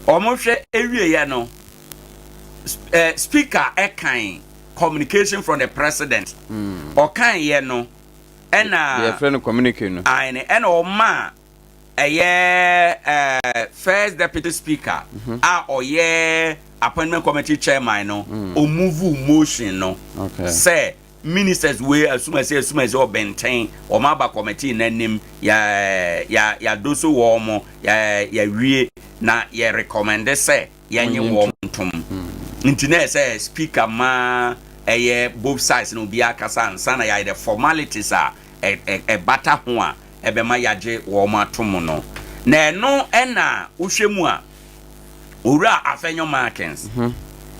Ɔmo hwɛ ewieɛ no, speaker ɛkan communication from the president. Ɔkan yɛ no ɛna Yɛfrɛ no communique no. Aane, ɛna ɔma ɛyɛ first deputy speaker a ɔyɛ appointment committee chairman no, ɔmove motion no sɛ ministers wei asumasi asumasi ɔbɛntɛn wɔn aba committee n'anim, yɛ yɛ yɛadoso wɔn mo, yɛ yɛwie na yɛ recommend sɛ yɛnye Wɔnye. Wɔn ntom. Nti na ɛsɛ speaker maa ɛyɛ both sides na obi akasa ansa na yɛayɛ the formalities a ɛbata ho a ɛbɛma yɛagye wɔn atom no. Na ɛno ɛna wohwɛ mu a, Owura Afenyo Markins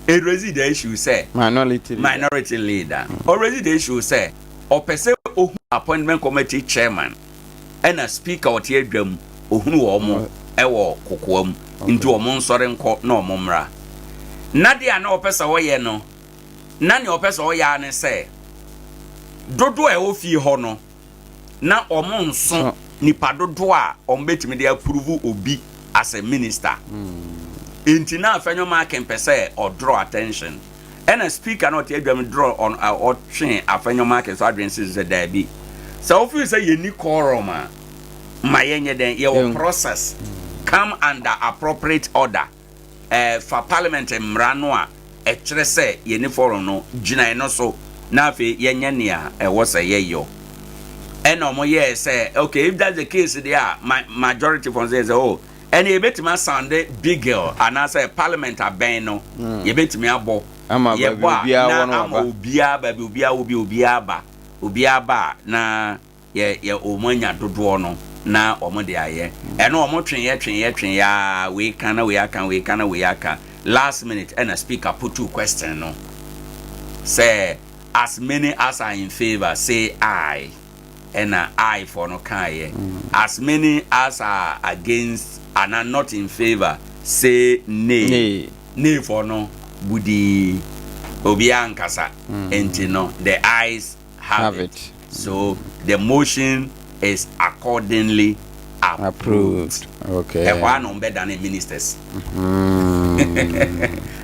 ɛraise the issue sɛ minority leader. Minority leader already the issue sɛ ɔpɛ sɛ ohu appointment committee chairman ɛna speaker ɔte adwam, ohunu wɔn mo ɛwɔ kokoa mu, nti wɔn nsɔre nkɔ na wɔn mmra. Na deɛ a na ɔpɛ sɛ ɔyɛ no, na nea ɔpɛ sɛ ɔyɛ a ne sɛ dodoɔ a ɛwɔ fie hɔ no na wɔn nso nipa dodoɔ a wɔn bɛtumi de approve obi as a minister. Nti na Afenyo Markin pɛ sɛ ɔdraw attention, ɛna speaker na ɔte adwam draw on ɔtwe Afenyo Markin so adwene sɛ daabi, sɛ wofiri sɛ yɛni quorum a, ma yɛnyɛ dɛn? Yɛwɔ process, come under appropriate order, fa parliament mmara no a ɛkyerɛ sɛ yɛni quorum no gyina no so, na afei yɛnyɛ nea ɛwɔ sɛ yɛyɔ. Ɛna ɔmo yɛɛ sɛ okay, if that's the case deɛ a, majority fɔ sɛ oh, ɛna yɛbɛtumi asound bugle anaasɛ parliament abɛn no, yɛbɛtumi abɔ ama baabi yɛbɔ a obiara na wɔ no ama waba. Obiara baabi obiara wɔ bi, obiara ba, obiara ba a, na yɛ yɛ wɔn anya dodoɔ no na wɔn de ayɛ ɛno. Wɔn twenyɛ twenyɛ twenyɛ a, wei ka na wei aka, wei ka na wei aka. Last minute ɛna speaker put two question no sɛ as many as are in favour say aye. Ɛna aye for no kaayɛ. As many as are against and are not in favour say nay. Nay. Nay for no budi, obiara nkasa. Nti no the ayes have, have it. It. So the motion is accordingly approved. Approved, okay. Ɛhɔ a na wɔn bɛdane ministers.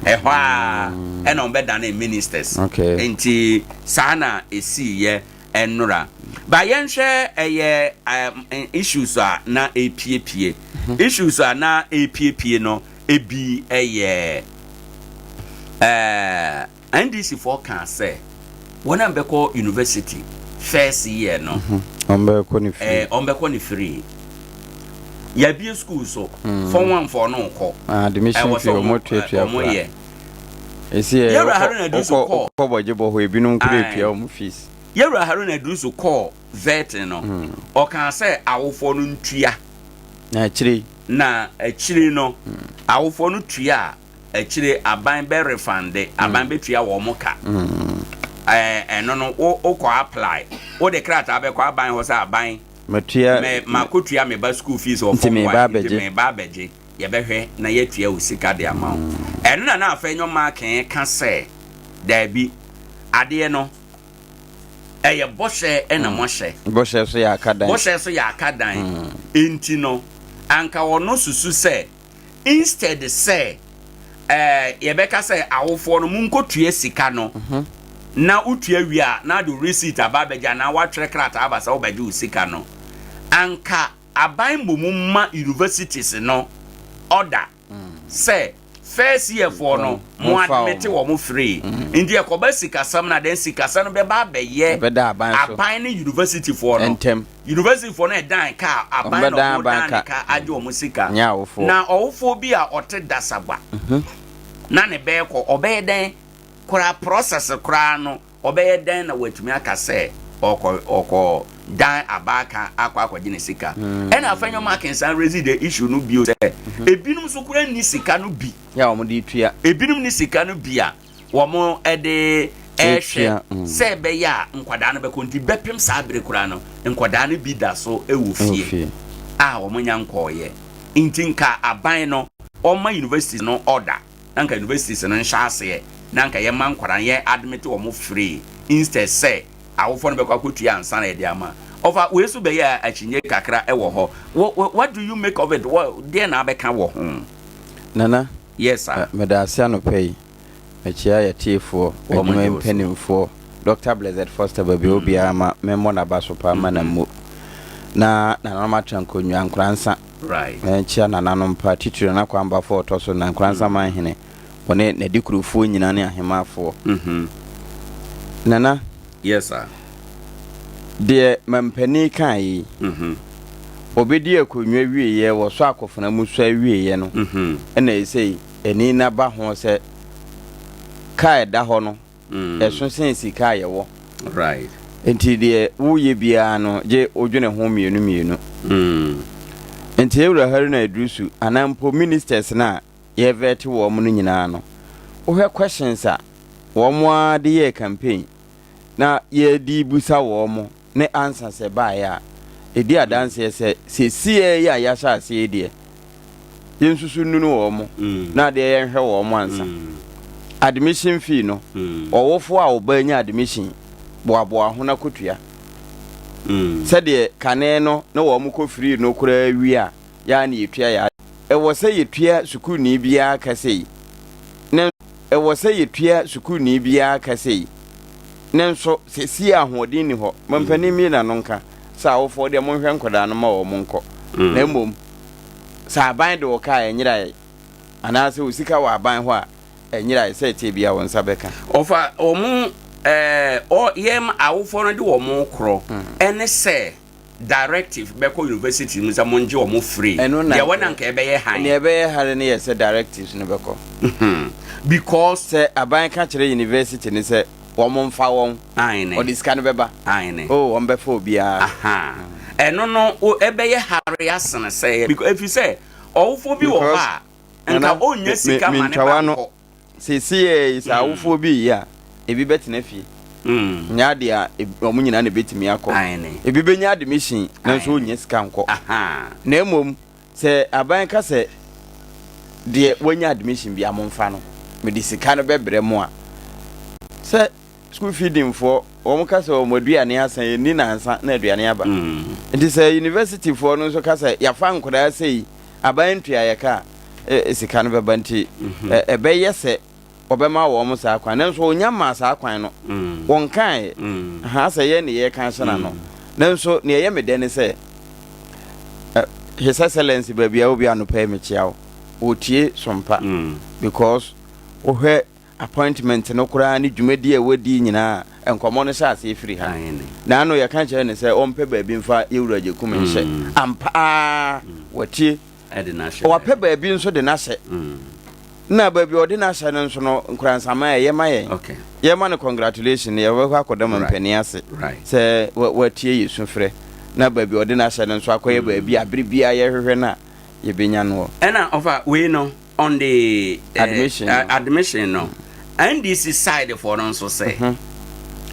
Ɛhɔ a ɛna wɔn bɛdane ministers. Nti saa na esi yɛ ɛnora ba. Yɛnhwɛ ɛyɛ issues a na epiepie, issues a na epiepie no ebi ɛyɛ NDC foɔ kan sɛ wɔn a bɛkɔ university first year no, ɔn bɛkɔ ne free. Wɔn bɛkɔ ne free. Yɛabie school so, form one foɔ no kɔ. Ah, admission ɛwɔ fee sɛ ɔmo tuatua ɔmo kora yɛ. Esi yɛ Yɛwura Haruna Iddrisu kɔ. wokɔ bɔgye bɔ hɔ, ebinom kura etua ɔmo fees. Yɛwura Haruna Iddrisu kɔɔ vetting no, ɔkaa sɛ awofoɔ no ntua. Na akyire? Na akyire no, awofoɔ no tua a, akyire aban bɛ refund, aban bɛtua wɔn mo ka. Ɛno no wo wokɔ apply, wode krataa bɛkɔ aban hɔ sɛ aban matua mɛ makotua me ba school fees wɔ nti form me one ba nti abɛgye. Me ba abɛgye, yɛbɛhwɛ na yɛatua wo sika de ama wo. Ɛno na Afenyo Markin ka sɛ daabi, adeɛ no ɛyɛ bɔhyɛ ɛna moahyɛ. Bɔhyɛ so yɛ aka dan. Bɔhyɛ so yɛ aka dan. Nti no anka ɔno susu sɛ instead sɛ yɛbɛka sɛ awofoɔ no monkɔtua sika no, na wotua wie a na de receipt aba abɛgye anaa woatwerɛ krataa aba sɛ wobɛgye wo sika no, anka aban mmom ma universities no order sɛ first year foɔ no mo Momfa admit wɔn. wɔn mo free. Nti ɛkɔba sikasɛm na then sikasɛm no bɛba abɛyɛ ɛbɛda aban so aban ne university foɔ no. Ntɛm. University foɔ no ɛdan ka aban na Ɔmbɛdan ɔmo aban dan ne ka. ka agye ɔmo sika. Nyɛ awofoɔ. Na ɔwofoɔ bi a ɔte Dasagba na ne bɛɛ kɔ, ɔbɛyɛ dɛn koraa? Process koraa no ɔbɛyɛ dɛn na watumi aka sɛ ɔkɔ dan abaaka akɔ akɔgye ne sika? Ɛna Afenyo Markin san raise the issue no bio sɛ ebinom nso koraa ni sika no bi yɛ a wɔn de tua. Ebinom ni sika no bi a wɔn de ɛrehwɛ Etua, sɛ ɛbɛyɛ a nkwadaa no bɛkɔ. Nti bɛpem saa abere koraa no, nkwadaa no bi da so wɔ ɛwɔ fie fie a wɔn nya nkɔɔyɛ. Nti nka aban no ɔma universities no order na nka universities no nhyɛ aseɛ na nka yɛma nkwadaa no yɛ admit wɔn free instead sɛ awofoɔ no bɛkɔ akɔtua ansa na yɛde ama. Ɔfa wei so bɛyɛ a akyinnye kakra ɛwɔ hɔ. What do you make of it? What deɛ na abɛka wɔ ho? Nana, Yes sir. Meda ase anɔpa yi. Mekyea yɛtiefoɔ, Wɔn adwuma gye wo so. mpanimfoɔ, Dr. Blessed Foster baabi a obiara ma memmɔ n'aba so paa ma na mmu. Na nananom atra nkonnwa, Nkoransa. Right. Mekyea nananom paa, titiri Nana Kwambafoɔ a ɔtɔ so nan, Nkoransa manhene, wɔne n'adikurufoɔ nyinaa ne ahemaafoɔ. Nana. Yes sir. Deɛ mampanin kaeɛ yi, ɔbɛdi akonnwa wieeɛ, wɔsɔ akofena mu sɔ awieeɛ no, ɛna ɛsei ani no aba ho sɛ kaa ɛda hɔ no, ɛso sen sika a yɛwɔ. Right. Nti deɛ woyɛ biara no, gye wodwene ho mmienu mmienu. Nti Ewura Haruna Iddrisu anaa mpo ministers no a yɛvɛte wɔn no nyinaa no, wohwɛ questions a wɔn ara de yɛɛ campaign na yɛde rebisa wɔn ne answers a ɛbaeɛ a, ɛdi adanseɛ sɛ seesei yi a yɛahyɛ aseɛ yi deɛ, yɛnsusu nnunu wɔn na adeɛ yɛnhwɛ wɔn ansa. Admission fee no, ɔwofoɔ a ɔba anya admission, boaboa ho na kɔtua. Sɛdeɛ kane no na wɔn kɔ free no koraa wie a, yɛ ara na yɛtua yɛ Ɛwɔ sɛ yɛtua sukuuni biara ka sei, ne Ɛwɔ sɛ yɛtua sukuuni biara ka sei, ne nso seesei ahoɔden nni hɔ. Ma mpanin mmue n'ano nka sɛ, Awofoɔ deɛ monhwɛ nkwadaa no ma wɔn nkɔ, na mmom sɛ aban de wo ka a ɛnyera yɛn, anaasɛ wo sika wɔ aban hɔ a ɛnyera yɛn, sɛ ɛteɛ biara wo nsa bɛka. Ɔfa wɔn ɛɛ ɔ yɛn awofoɔ no de wɔn korɔ ɛne sɛ. Directive bɛkɔ university mu sɛ mongye wɔn free. Ɛno na Deɛ wɔ na nka ɛbɛyɛ hann. Nea ɛbɛyɛ hare no yɛ sɛ directives no bɛkɔ. Because. Sɛ aban ka kyerɛ university no sɛ wɔn mfa wɔn. Aane. Ɔde sika no bɛba. Aane. Oh, wɔn bɛfa obiara. Ahaa. Ɛno no wo ɛbɛyɛ hare asene sɛ. Because ɛfiri sɛ ɔwofoɔ bi wɔ hɔ a nka ɔnnya sika ma ne ba nkɔ. Seesei yi, sɛ awofoɔ bi reyɛ a, ebi bɛtena fie. Nyɛ adeɛ a wɔn nyinaa na ɛbɛtumi akɔ. Ebi bɛnya admission nanso ɔnnya sika nkɔ. Na mmom sɛ aban ka sɛ deɛ wanya admission biara momfa no, mede sika no bɛbrɛ mo a, sɛ school feeding foɔ wɔn ka sɛ wɔn aduane asa yɛnni nansa na aduane aba. Nti sɛ university foɔ no nso ka sɛ yɛafa nkwadaa sei aban ntua yɛ ka a, sika no bɛba nti ɛbɛyɛ sɛ wɔbɛma wɔn saa kwan nanso wɔnya maa saa kwan no wɔn kaeɛ ha sɛ yɛn ne yɛka ahyɛ n'ano nanso nea ɛyɛ me dɛ ne sɛ His Excellency baabi a obi anɔpa yi mekyia wo wɔtie sompa because wohwɛ appointment no koraa ne dwumadi a wadi nyinaa nkɔmmɔ no hyɛ aseɛ firi ha. Na ano yɛka kyerɛ no sɛ ɔmpɛ baabi mfa Yɛwura Agyekum nhyɛ. Mm. Ampa ara watie. Wapɛ baabi nso de no ahyɛ. Mm. Na baabi a ɔde no ahyɛ no nso no nkoransama ɛyɛ ma yɛn. Yɛma no congratulation yɛbɛkɔ akɔda ma mpanin ase sɛ watie yɛ sufrɛ na baabi a ɔde no ahyɛ no nso akɔyɛ mm. baabi a bere biara yɛhwehwɛ no a yɛbɛnya no. Ɛna ɔfa wei no on the uh, admission, uh, admission no NDC side foɔ no nso sɛ mhm.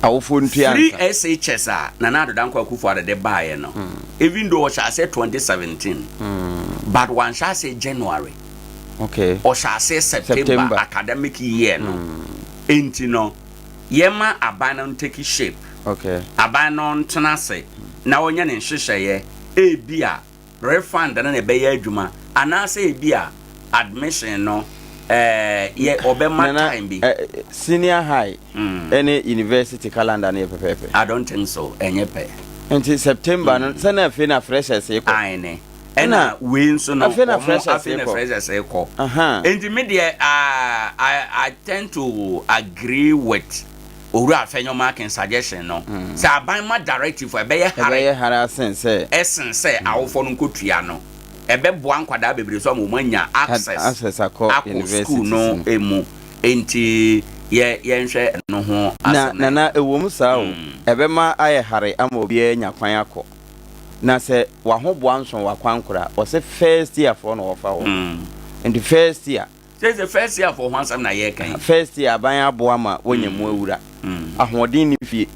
awofoɔ ntua free SHS a Nana Addo Dankwa Akufo-Addo de baeɛ no mm. even though ɔhyɛ aseɛ 2017 mm. but wanhyɛ aseɛ January okay ɔhyɛ aseɛ September, September academic year no mm. enti no yɛma aban no ntake shape okay aban no ntena ase na ɔnyɛ ne nhyehyɛeɛ ebi a refund no na ɛbɛyɛ adwuma anaasɛ ebi a admission no ɛɛ yɛ ɔbɛma time bi. Eh, senior high mm. ɛne university calendar no yɛ pɛpɛɛpɛ. I don't think so ɛnyɛ pɛ. Nti September no sɛ na afei na freshers kɔ. Aane ɛna wei nso no afei na freshers afei na freshers kɔ. Nti me deɛ I I tend to agree with. Owura Afenyo Markin suggestion no sɛ aban ma directive a ɛbɛyɛ hare Ɛbɛyɛ hare asen sɛ. ɛsen sɛ awofoɔ no nkɔtua no. Ɛbɛboa nkwadaa bebree nso ama wɔn anya access Access akɔ akɔ universities school no mu. mu. Enti yɛ yɛnhwɛ ɛno ho Na asɛm. Nana ɛwom saa o, ɛbɛma ayɛ hare ama obiara anya kwan akɔ. Na sɛ w'ahoboa nso w'akwankora a, wɔse first year foɔ na wɔfa wɔn. Nti first year. Sese first year fo ho asɛm na yɛreka yi. First year aban aboa ma wɔnya mu awura. Ahoɔden nni fie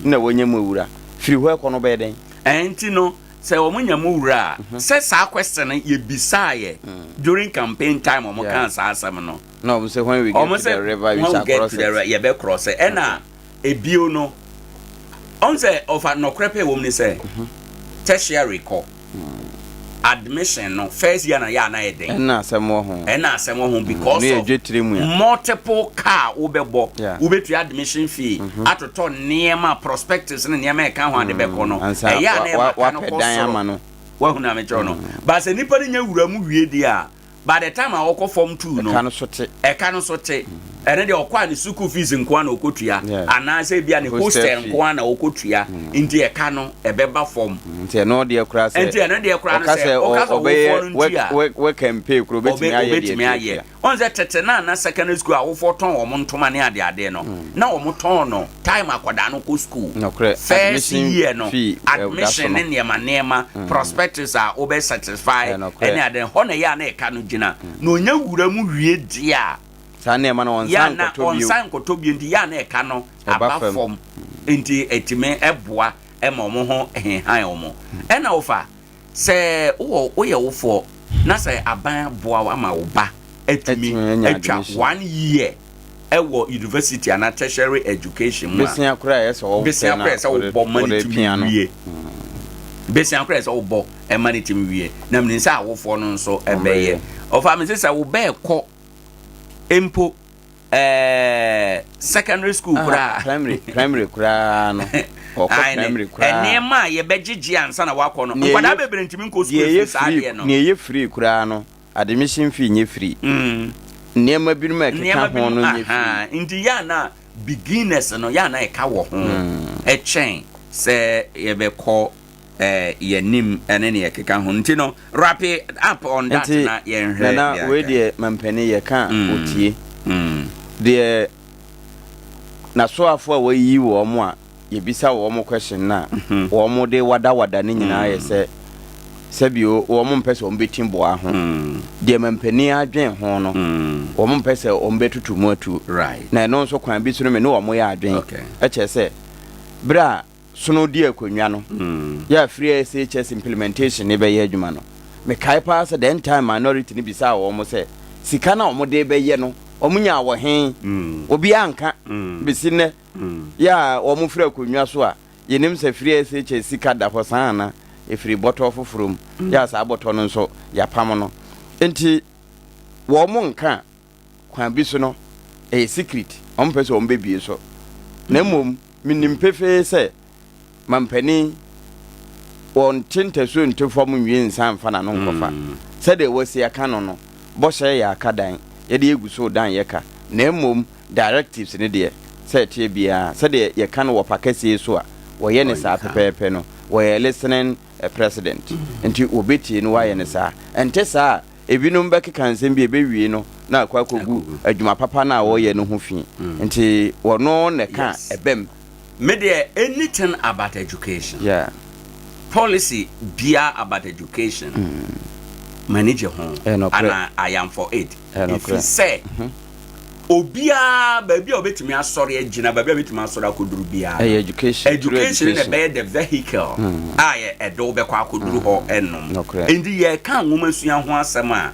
na wɔnya mu awura. Firi hɔ ɛkɔ no wobɛyɛ dɛn? Ɛnti no sɛ wɔn nya mu wura a, sɛ saa question no yɛ bisaa yɛ during campaign time wɔn kaa saa asɛm no. Na wɔn sɛ when we get to the river we shall cross it. Yɛ bɛ cross it. Ɛna ebio no wɔn sɛ ɔfa nɔkorɛ pɛ wɔm ne sɛ tertiary kɔ. Admission no first year na yɛ a na yɛ den. Ɛna asɛm wɔ ho. Ɛna asɛm wɔ ho because of multiple car wobɛbɔ, wobɛtua admission fee, atotɔ nneɛma, prospectus ne nneɛma ɛka ho ade bɛkɔ no. Ɛyɛ a na ɛma ka no kɔ soro. Wahu na mekyerɛ no. But sɛ nipa no nya wura mu wie deɛ a, by the time a ɔkɔ form 2 no, ɛka no so te. Ɛka no so te. Ɛno deɛ ɔkɔ a ne sukuu fees nko ara na ɔkɔtua, anaasɛ ebia ne hostel nko ara na ɔkɔtua, nti ɛka no ɛbɛba fam. Nti ɛno deɛ koraa sɛ, nti ɛno deɛ koraa no sɛ ɔka sɛ ɔwofoɔ no ntua a, work and pay koraa ɔbɛtumi ayɛ deɛ ɔbɛtumi ayɛ. Ɔn sɛ tete no a na secondary school awofoɔ tɔn wɔn ntoma ne adeadeɛ no, na wɔn tɔn no time akwadaa no kɔ school. Nokorɛ, First admission year no, fee ɛda so admission no. ne nneɛma nneɛma, prospectus a wobɛ satisfy Nokorɛ. ɛne adeɛ, hɔ na ɛyɛ a na ɛka no gyina. Na ɔnya wura mu wie deɛ a, Saa nneɛma no yɛ a ɔnsan na nkɔtɔ bio. ɔnsan nkɔtɔ bio nti yɛ a na ɛka no Ɛba aba fam. fam. Nti ɛtumi ɛboa ɛma wɔn ho hehan wɔn. Ɛna wofa, Sɛ wowɔ woyɛ wofoɔ na sɛ aban aboa wo ama wo ba atumi atwa one year ɛwɔ university anaa tertiary education mu a, besia koraa ɛyɛ sɛ wɔwɔ besia koraa ɛsɛ wobɔ ma ne tumi wie, besia koraa ɛsɛ wobɔ ɛma ne tumi wie, na menim sɛ awofoɔ no nso ɛbɛyɛ ɔfa me sɛ sɛ wo bɛɛkɔ mpo ɛɛ secondary school koraa. Primary primary koraa no. Ɔkɔ primary koraa. Nneɛma a yɛbɛgyegye ansa na wakɔ no. Nkwadaa bebree ntumi nkɔ school efiri saa adeɛ no. Nea ɛyɛ free koraa no, admission fee nyɛ free. Nneɛma binom a ɛkeka ho no nyɛ free. Nti yɛ a na beginners no yɛ a na ɛka wɔ ho ɛkyɛn sɛ yɛbɛkɔ eh, yɛnim ne nea ɛkeka ho nti no wrap it up on that nti, na yɛnhwɛ. Nana wei deɛ mampanin yɛka a mm. ɔtie mm. deɛ n'asoafo a wɔayi wɔn a yɛbisa wɔn question no a mhm. wɔn de wadawada ne nyinaa yɛ mm. sɛ sɛbio wɔn mpɛ sɛ wɔn bɛti boa ho mm. deɛ mampanin adwen ho no mm. wɔn mpɛ sɛ wɔn bɛtutu mu atuo na ɛno nso kwan bi so no me ne wɔn yɛ adwen ɛkyɛ sɛ berɛ a sono di akonnwa no yɛ a free SHS implementation ne bɛyɛ adwuma no. Mekae paa sɛ then time minority no bisaa wɔn sɛ sika no a wɔn de bɛyɛ no wɔn nyaa wɔ he? Obiara anka besi nnɛ yɛ a wɔn firi akonnwa so a yɛnim sɛ free SHS sika da hɔ saa ana ɛfiri bɔtɔ foforɔ mu yɛ a saa bɔtɔ no nso yɛapam no nti wɔn nka. Kwan bi so no, ɛyɛ secret, wɔmpɛ sɛ wɔbɛbue so. Na mmom, menim pefee sɛ mampanin, wɔnte ntasuo nto fam nwie nsa mfa n'ano nkɔfa. Sɛdeɛ wɔasi aka no no, bɔhyɛ yɛ aka dan, yɛde agu so redan yɛ ka. Na mmom, directives no deɛ, sɛ ɛteɛ biara, sɛdeɛ yɛka no wɔ pa kɛseɛ so a, wɔyɛ no saa pɛpɛɛpɛ no, wɔyɛ listening president. Nti wɔbɛtie no wɔayɛ no saa. Ɛnte saa a, Ebinom bɛkeka nsɛm bi a ebewie no na akɔ akogu adwuma papa no a wɔreyɛ no ho fi. Nti wɔno na ɛka a ɛbam. Me deɛ anything about education, Yeah. policy biaa about education m'ani gye ho Ɛyɛ nokorɛ. ana I am for it. Ɛyɛ nokorɛ. Ɛfiri sɛ obiara baabi a obetumi asɔre agyina, baabi a obetumi asɔre akɔduru biara no, Ɛyɛ education, through education na education. ɛbɛyɛ the vehicle a yɛ ɛde wo bɛkɔ akɔduru hɔ ɛnom. Nokorɛ. Enti yɛreka nwomasua ho asɛm a,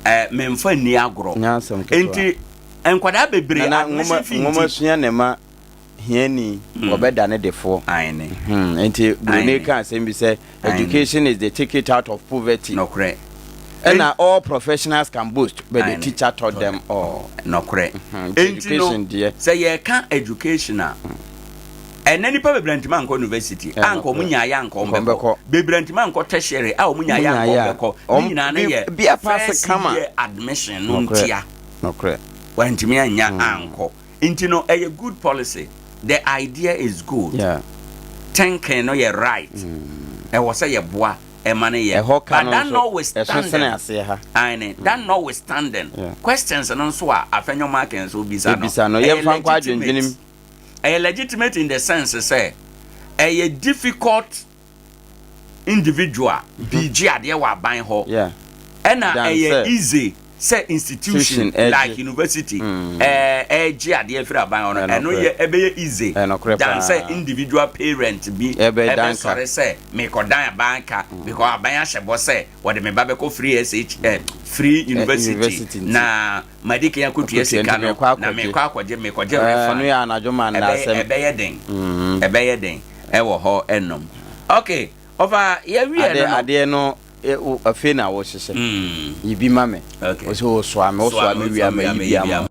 ɛ memfa nni agorɔ. Nyɛ asɛm ketewa. Enti nkwadaa bebree Nana, admission nwoma, fee nti. nwomasua na ɛma hiani wɔbɛda ne defoɔ. Aane. Hmm, nti buroni Aane. ka asɛm bi sɛ Aane. education is the ticket out of poverty. Nɔkorɛ. Ɛna all professionals can boast but the Aane. teacher taught them all. Nɔkorɛ. Hmm, nti Enti no, education deɛ. sɛ yɛreka education a, ɛnɛ nipa bebree ntumi ankɔ university Ɛyɛ a anka wɔn nɔkorɛ. nyaeɛ anka wɔn Nka wɔn bɛkɔ. bɛkɔ. Bebree ntumi ankɔ tertiary a wɔn Wɔn nyaeɛ anka nyaeɛ wɔn a, bɛkɔ. Ne wɔn nyinaa no bi yɛ bi apaase first kama. year admission no Nɔkorɛ. ntia. Nɔkorɛ. Wɔantumi annya ankɔ. Nti no ɛyɛ good policy, the idea is good, Yeah. thinking no yɛ right, ɛwɔ sɛ yɛboa ɛma no yɛ. Ɛhɔ ka But no that nso, ɛso notwithstanding, sene aseɛ ha. aane, that notwithstanding, Yeah. questions no nso a Afenyo-Markin nso bisa no, Ebisa no, ɛyɛ yɛmfa nkɔ adwendwenem. legitimate. Ɛyɛ legitimate in the sense sɛ ɛyɛ difficult individual bi gye adeɛ wɔ aban hɔ ɛna ɛyɛ easy sɛ institution like university ɛɛgye adeɛ firi aban hɔ no, ɛno yɛ ɛbɛyɛ easy than sɛ individual parent bi ɛbɛsɔre sɛ mekɔdan aban ka because aban ahyɛ bɔ sɛ wɔde me ba bɛkɔ free SH eh, free university na madi kan akɔtua sika no na mekɔ akɔgye mekɔgye refund. Ɛbɛyɛ den, ɛbɛyɛ den. Ɛwɔ hɔ ɛnom. Ok ɔfa yɛ wiɛ no no. Adeɛ no. afei na wohyehyɛ. Yi bi ma me. Okay. Wo sɛ wosoa me, wosoa me wie a ma yi bi ama.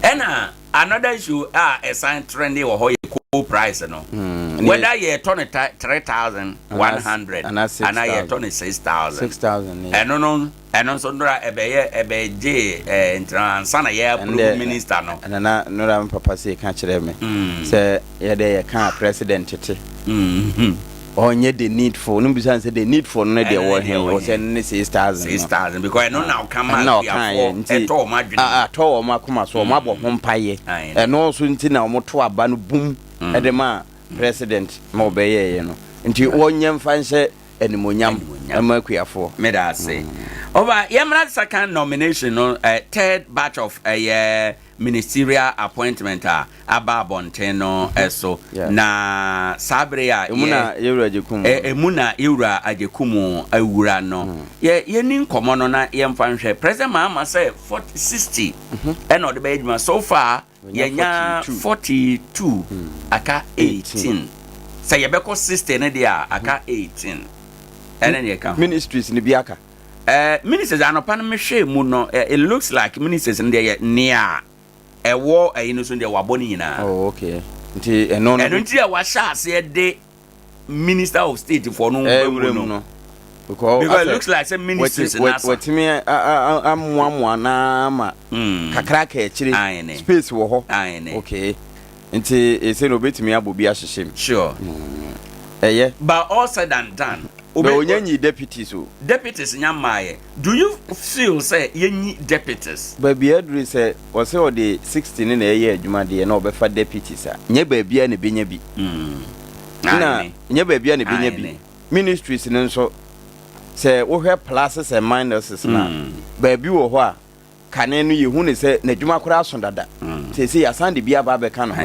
Ɛna another issue a ɛsan trendy wɔ hɔ yɛ coal price no. Whether yɛtɔ no 3,100 anaa anaa yɛtɔ no 6,000. 6,000. Ɛno no, ɛno nso nnora ɛbɛyɛ ɛbɛgye ɛɛ ntina ansa na yɛ approve minister no. Nana nnora me papa sɛ ka kyerɛ me sɛ yɛde yɛka president tete. Ɔnyɛ the needful no, bisa sɛ the needful no deɛ wɔ he, wɔ sɛ ne 6,000. 6,000 because ɛno na ɔka ma akuafoɔ ɛtɔ wɔn adwene. Atɔ wɔn akoma so, wɔn abɔ ho mpayɛ. Ɛno nso nti na wɔn to aba no bum ɛde ma president ma ɔbɛyɛɛyɛ no, nti wɔnyɛ mfa nhyɛ animonyam ɛma akuafoɔ. Meda ase. Ɔba yɛmmra second nomination no, third batch of ɛyɛ ministerial appointment a aba abɔnten no so. Na saa bere a emu na yɛwura Agyekum emu na yɛwura Agyekum awura no, yɛ yɛni nkɔmɔ no na yɛmfa nhwɛ. President Mahama sɛ 40 60 ɛna ɔde bɛyɛ adwuma. So far yɛnya 42, aka 18. Sɛ yɛbɛkɔ 60 no deɛ a, aka 18. Ɛne deɛ ɛka ho. Ministries ni bi aka. Ministers anɔpa no mehwɛ mu no, it looks like ministers no deɛ yɛ nea ɛwɔ ɛyi no so deɛ, wabɔ ne nyinaa. Oh, okay, nti ɛno no ɛno nti a wahyɛ aseɛ de minister of state foɔ no ɛwura mu no. Because it looks like sɛ ministries na asa. Wɔtumi amoamoa naa ma kakra ka akyire space wɔ hɔ. Okay, nti ɛsɛ na obetumi abɔ bi ahyehyɛ mu. Ɛyɛ. But all said and done, But onya nyi deputies o. Deputies nya mmaayɛ. Do you feel sɛ yɛnyi deputies? Baabi aduru sɛ wɔsɛ ɔde 60 ne na ɛyɛ adwuma deɛ na ɔbɛfa deputies a, nyɛ baabi a na ebenya bi. Na nyɛ baabi a na ebenya bi. Ministries no nso, sɛ wohwɛ pluses and minuses na baabi wɔ hɔ a kane no yɛhu ne sɛ n'adwuma koraa so dada, seesei yɛasan de bi aba abɛka no ho.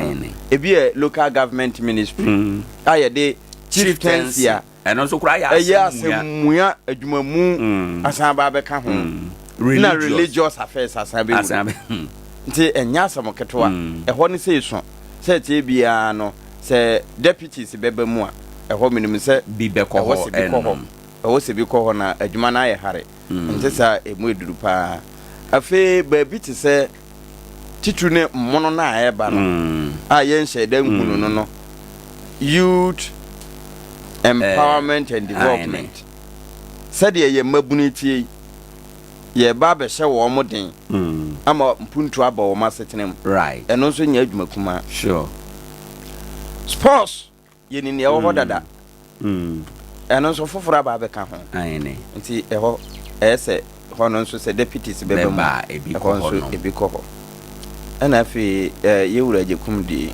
Ebi yɛ Local Government Ministry a yɛde chieftaincy a ɛno nso koraa yɛ ɛyɛ asɛmmua adwumamu asan aba abɛka ho, na Religious Affairs asan bɛwura. Nti ɛnyɛ asɛm ketewa. Ɛhɔ no sɛ esu sɛ ɛteɛ biara no, sɛ deputies bɛba mu a, ɛhɔ menim sɛ bi bɛkɔ ɛhɔ hɔ. Sɛ bi kɔ hɔ, ɛhɔ sɛ bi kɔ hɔ na adwuma no ayɛ hare. Nti saa emu eduru paa. Afei baabi te sɛ titiri ne mmono no a ɛreba no a yɛnhyɛ dɛ nhunu no, Youth Empowerment and Development, sɛdeɛ yɛn mmabunu tie yi, yɛreba abɛhyɛ wɔn den ama mpuntu aba wɔn asetena mu. Ɛno nso nyɛ adwuma kumaa. Sports, yɛni nea ɛwɔ hɔ dada, ɛno nso foforɔ aba abɛka ho. Nti ɛhɔ ɛyɛ sɛ hɔ no nso sɛ deputies bɛba mu, ɛhɔ nso ebi kɔ hɔ. Ɛna afei yɛwura Agyekum de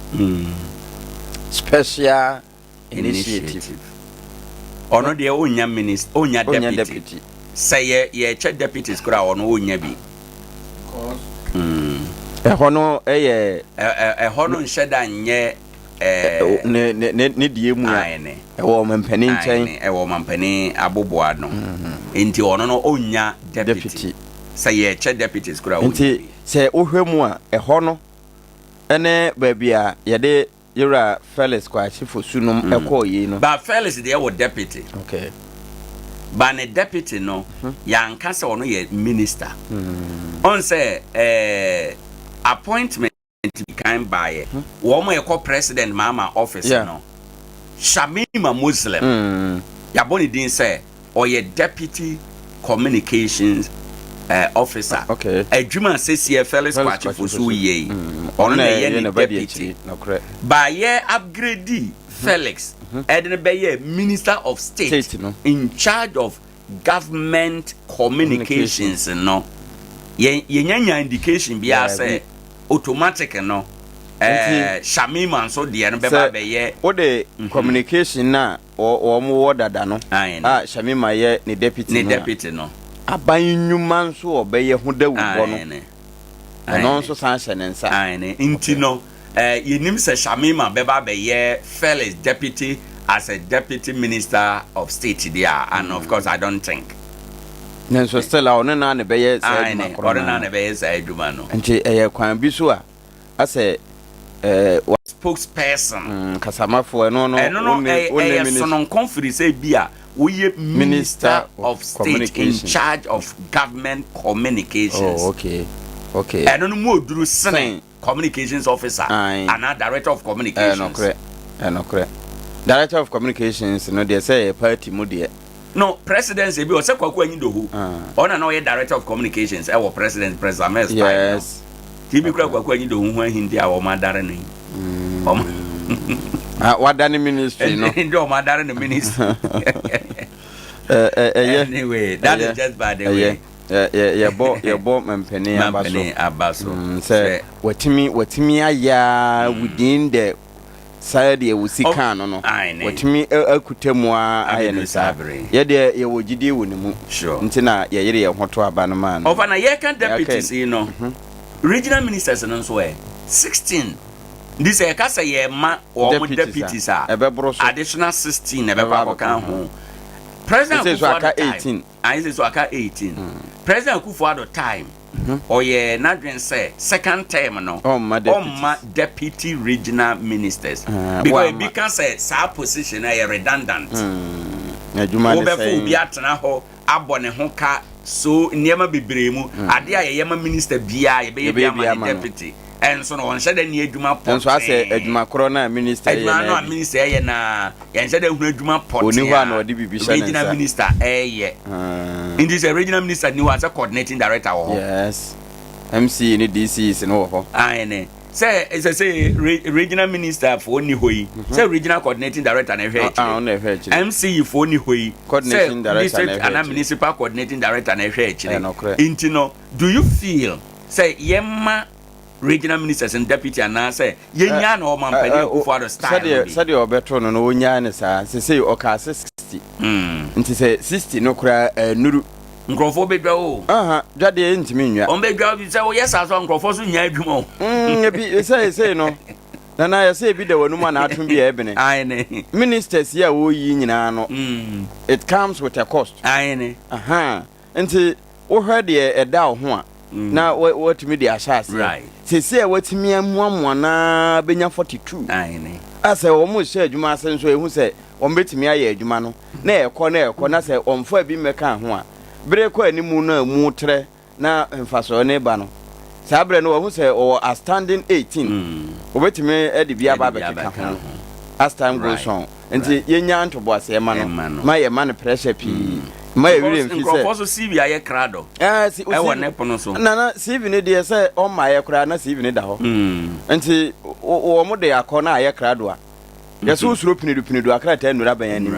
Special Initiative. Ɔno deɛ ɔnya minister, ɔnya deputy. Sɛ yɛ yɛkyɛ deputies koraa, ɔno ɔnya bi. Ɛhɔ no ɛyɛ ɛhɔ no nhyɛ da nyɛ ne deɛ mu a ɛwɔ ɔmampanin nkyɛn. Ɛwɔ ɔmampanin aboboa no, nti ɔno no ɔnya deputy. Sɛ yɛkyɛ deputies koraa, ɔnya nti bi. Sɛ wohwɛ mu a, ɛhɔ no ɛne baabi a yɛde yɛwura Felix Kwakye Fosu nom ɛkɔɔ yei no. Ba Felix deɛ wɔ deputy. Ba ne deputy no, yɛanka sɛ ɔno yɛ minister. Ɔn sɛ appointment bi kan baeɛ, wɔn a ɛkɔ President Mahama office no, Shamima Muslim, yɛabɔ ne din sɛ ɔyɛ deputy communications officer. Adwuma sɛsiɛ Felix Kwakye Fosu yɛ yi, ɔno na ɛyɛ ne deputy. Baayɛ upgrade Felix ɛde no bɛyɛ minister of state in charge of government communications no, yɛnyanya indication biara sɛ automatic no Shamima nso deɛ no bɛba bɛyɛ. Wode communication na wɔn wɔ dada no a Shamima yɛ ne deputy ne deputy no, aban nnwuma nso ɔbɛyɛ ho dawubɔ no, ɛno nso san hyɛ ne nsa. Nti no yɛnim sɛ Shamima bɛba bɛyɛ Felix deputy as a deputy minister of state there, and of course I don't think. Nanso still a ɔno naa na bɛyɛ saa adwuma korɔ. Ɔno naa na bɛyɛ saa adwuma no. Nti ɛyɛ kwan bi so a asɛ ɛɛ. spokesperson. Kasamafoɔ ɛno no. Ɛno no ɛyɛ sononko firi sɛ bi a woyɛ minister of state in charge of government communications. Oh, okay. Okay. Ɛno no mu oduru sene communications officer anaa director of communications. Ɛnokorɛ, ɛnokorɛ. Director of communications no deɛ sɛ ɛyɛ party mu deɛ. No, presidency bi ɔsɛ Kwaku Anyidoho. Ɔna na ɔyɛ director of communications ɛwɔ president President Mills time no. Yes. Ti bi kura Kwaku Anyidoho ho ahinti a wɔn adare no yi. Wɔn. Ah, wadane ministry no. Nti wɔn adare no ministry. Ɛyɛ. Anyway, that is just by the way. Yɛbɔ yɛbɔ mampanin aba so. Mampanin aba so. Sɛ watumi watumi ayɛ within the saa deɛ wosi kaa no no watumi akuta mu ara ayɛ no saa. Yɛ deɛ yɛwɔ gyidie wɔ ne mu nti na yɛyere yɛn ho to aba no maa no. Ɔfa na yɛka deputies yi no, regional ministers no nso ɛ? 16 nti sɛ yɛka sɛ yɛma wɔn deputies a, additional 16 na ɛbɛkɔ akɔka ho. President Akufo-Addo time, ayɛ sɛ so aka 18. President Akufo-Addo time, ɔyɛ n'adwene sɛ second term no ɔmma deputy regional ministers because ebi ka sɛ saa position no ɛyɛ redundant. Wobɛfo obi atena hɔ abɔ ne ho ka so nneɛma bebree mu adeɛ a yɛyɛ ma minister biara yɛbɛyɛ bi ama ne deputy, ɛnso no ɔnhyɛ dɛ ne adwuma pɔtee. Nso asɛ adwuma korɔ no a minister yɛ adwuma no a minister yɛ na yɛnhyɛ dɛ hunu adwuma pɔtee a regional minister ɛyɛ. Nti sɛ regional minister ni hɔ a, sɛ coordinating director wɔ hɔ. Yes, MC ne DCs no wɔ hɔ. Ayene sɛ sɛ sɛ regional minister foɔ ni hɔ yi, sɛ regional coordinating director na ɛhwɛ akyire. MC foɔ ni hɔ yi, sɛ district ana municipal coordinating director na ɛhwɛ akyire. Nti no, do you feel sɛ yɛma regional ministers and deputy anaasɛ yɛnyaa na ɔmampanin Akufo-Addo style no bi? Sɛdeɛ ɔbɛto no no, ɔnyaa ne saa. Sesei ɔkaa sɛ 60, nti sɛ 60 no koraa anuru. Nkurɔfoɔ bɛdwa o. Aha, dwadeɛ ntumi nnwa. Wɔn bɛdwa sɛ woyɛ saa so a, nkurɔfoɔ so nya adwuma o. Ebi sɛ sei no, Nana, yɛsɛ ebi da w'anum a n'ato bi a ɛbene. Ministers yi a wɔyi nyinaa no, it comes with a cost. Aha, nti wohwɛ deɛ ɛda wo ho a na watumi de ahyɛ aseɛ. Seesei a watumi amoamoa no ara bɛnya 42 a, sɛ wɔn rehyɛ adwuma ase nso, ehu sɛ wɔn bɛtumi ayɛ adwuma no na ɛkɔ na ɛkɔ, na sɛ wɔmfa bi mmɛka ho a, bere kɔ anim no a mu trɛ na mfasoɔ ne ba no, saa berɛ no wɔhu sɛ ɔwɔ outstanding 18, wɔbɛtumi de bi aba abɛkeka ho as time goes on. Nti yɛnya ntoboaseɛ ma no, ma yɛma no pressure pii ma yɛwerɛ mfi sɛ nkurɔfoɔ so CV ayɛ krado ɛwɔ ne pono so. Nana, CV no deɛ, sɛ ɔmma yɛ koraa na CV no da hɔ, nti wɔn de akɔ na ayɛ krado a, yɛsɛ wosuro pinidu pinidu akrataa nnura ban anim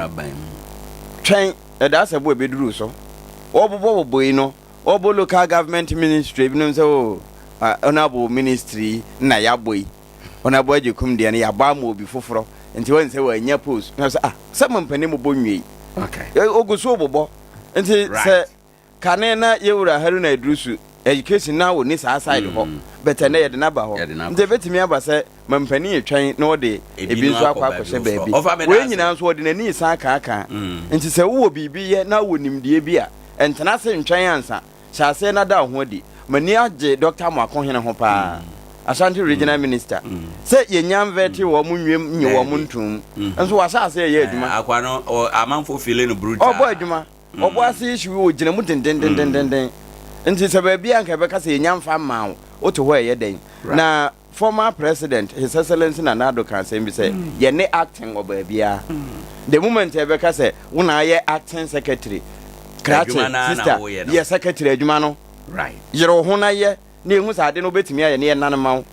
twɛn ɛda sɛ bo ɛbɛduru so. Wɔbobɔ bobɔ yi no, wɔbɔ local government ministry, ebinom sɛ o honourable ministry na yɛabɔ yi, honourable Agyekum deɛ no yɛabɔ ama obi foforɔ, nti wɔn sɛ wɔanya post na sɛ ah, sɛ mo mpanin mo bɔ nwie ogu so bobɔ. Nti sɛ kane na yɛwura Haruna Iddrisu education na wɔni saa side hɔ, but ɛnɛ yɛde n'aba hɔ, nti ebetumi aba sɛ mampanin etwɛn na ɔde ebi nso akɔ akɔhyɛ baabi. Wei nyinaa nso ɔde n'ani san kaakaa. Nti sɛ wowɔ biribi yɛ na wɔ nimdeɛ bi a, ɛntena ase ntwɛn ansa. Hyɛ aseɛ na da wo ho adi. M'ani agye Dr. Amoakohene ho paa, Ashanti Regional Minister, sɛ yɛnya nvɛte wɔn nwiem nye wɔn ntom nso wahyɛ aseɛ yɛ adwuma. Akwa no, amanfoɔ feel no brutal. Ɔbɔ adwuma. Ɔbɔ ase yi hyew, ogyina mu dendendendenden. Nti sɛ baabi a anka ɛbɛka sɛ yɛnya mfa mmaa wo, wote hɔ a ɛyɛ dɛn? Na former president, His Excellency Nana Addo ka asɛm bi sɛ, yɛne acting wɔ baabiara. The moment a ɛbɛka sɛ wo na ayɛ acting secretary, krakye, sister, yɛ secretary adwuma no. Yere wo ho na yɛ, na yɛhu sɛ ade no wobɛtumi ayɛ na yɛnane ma wo,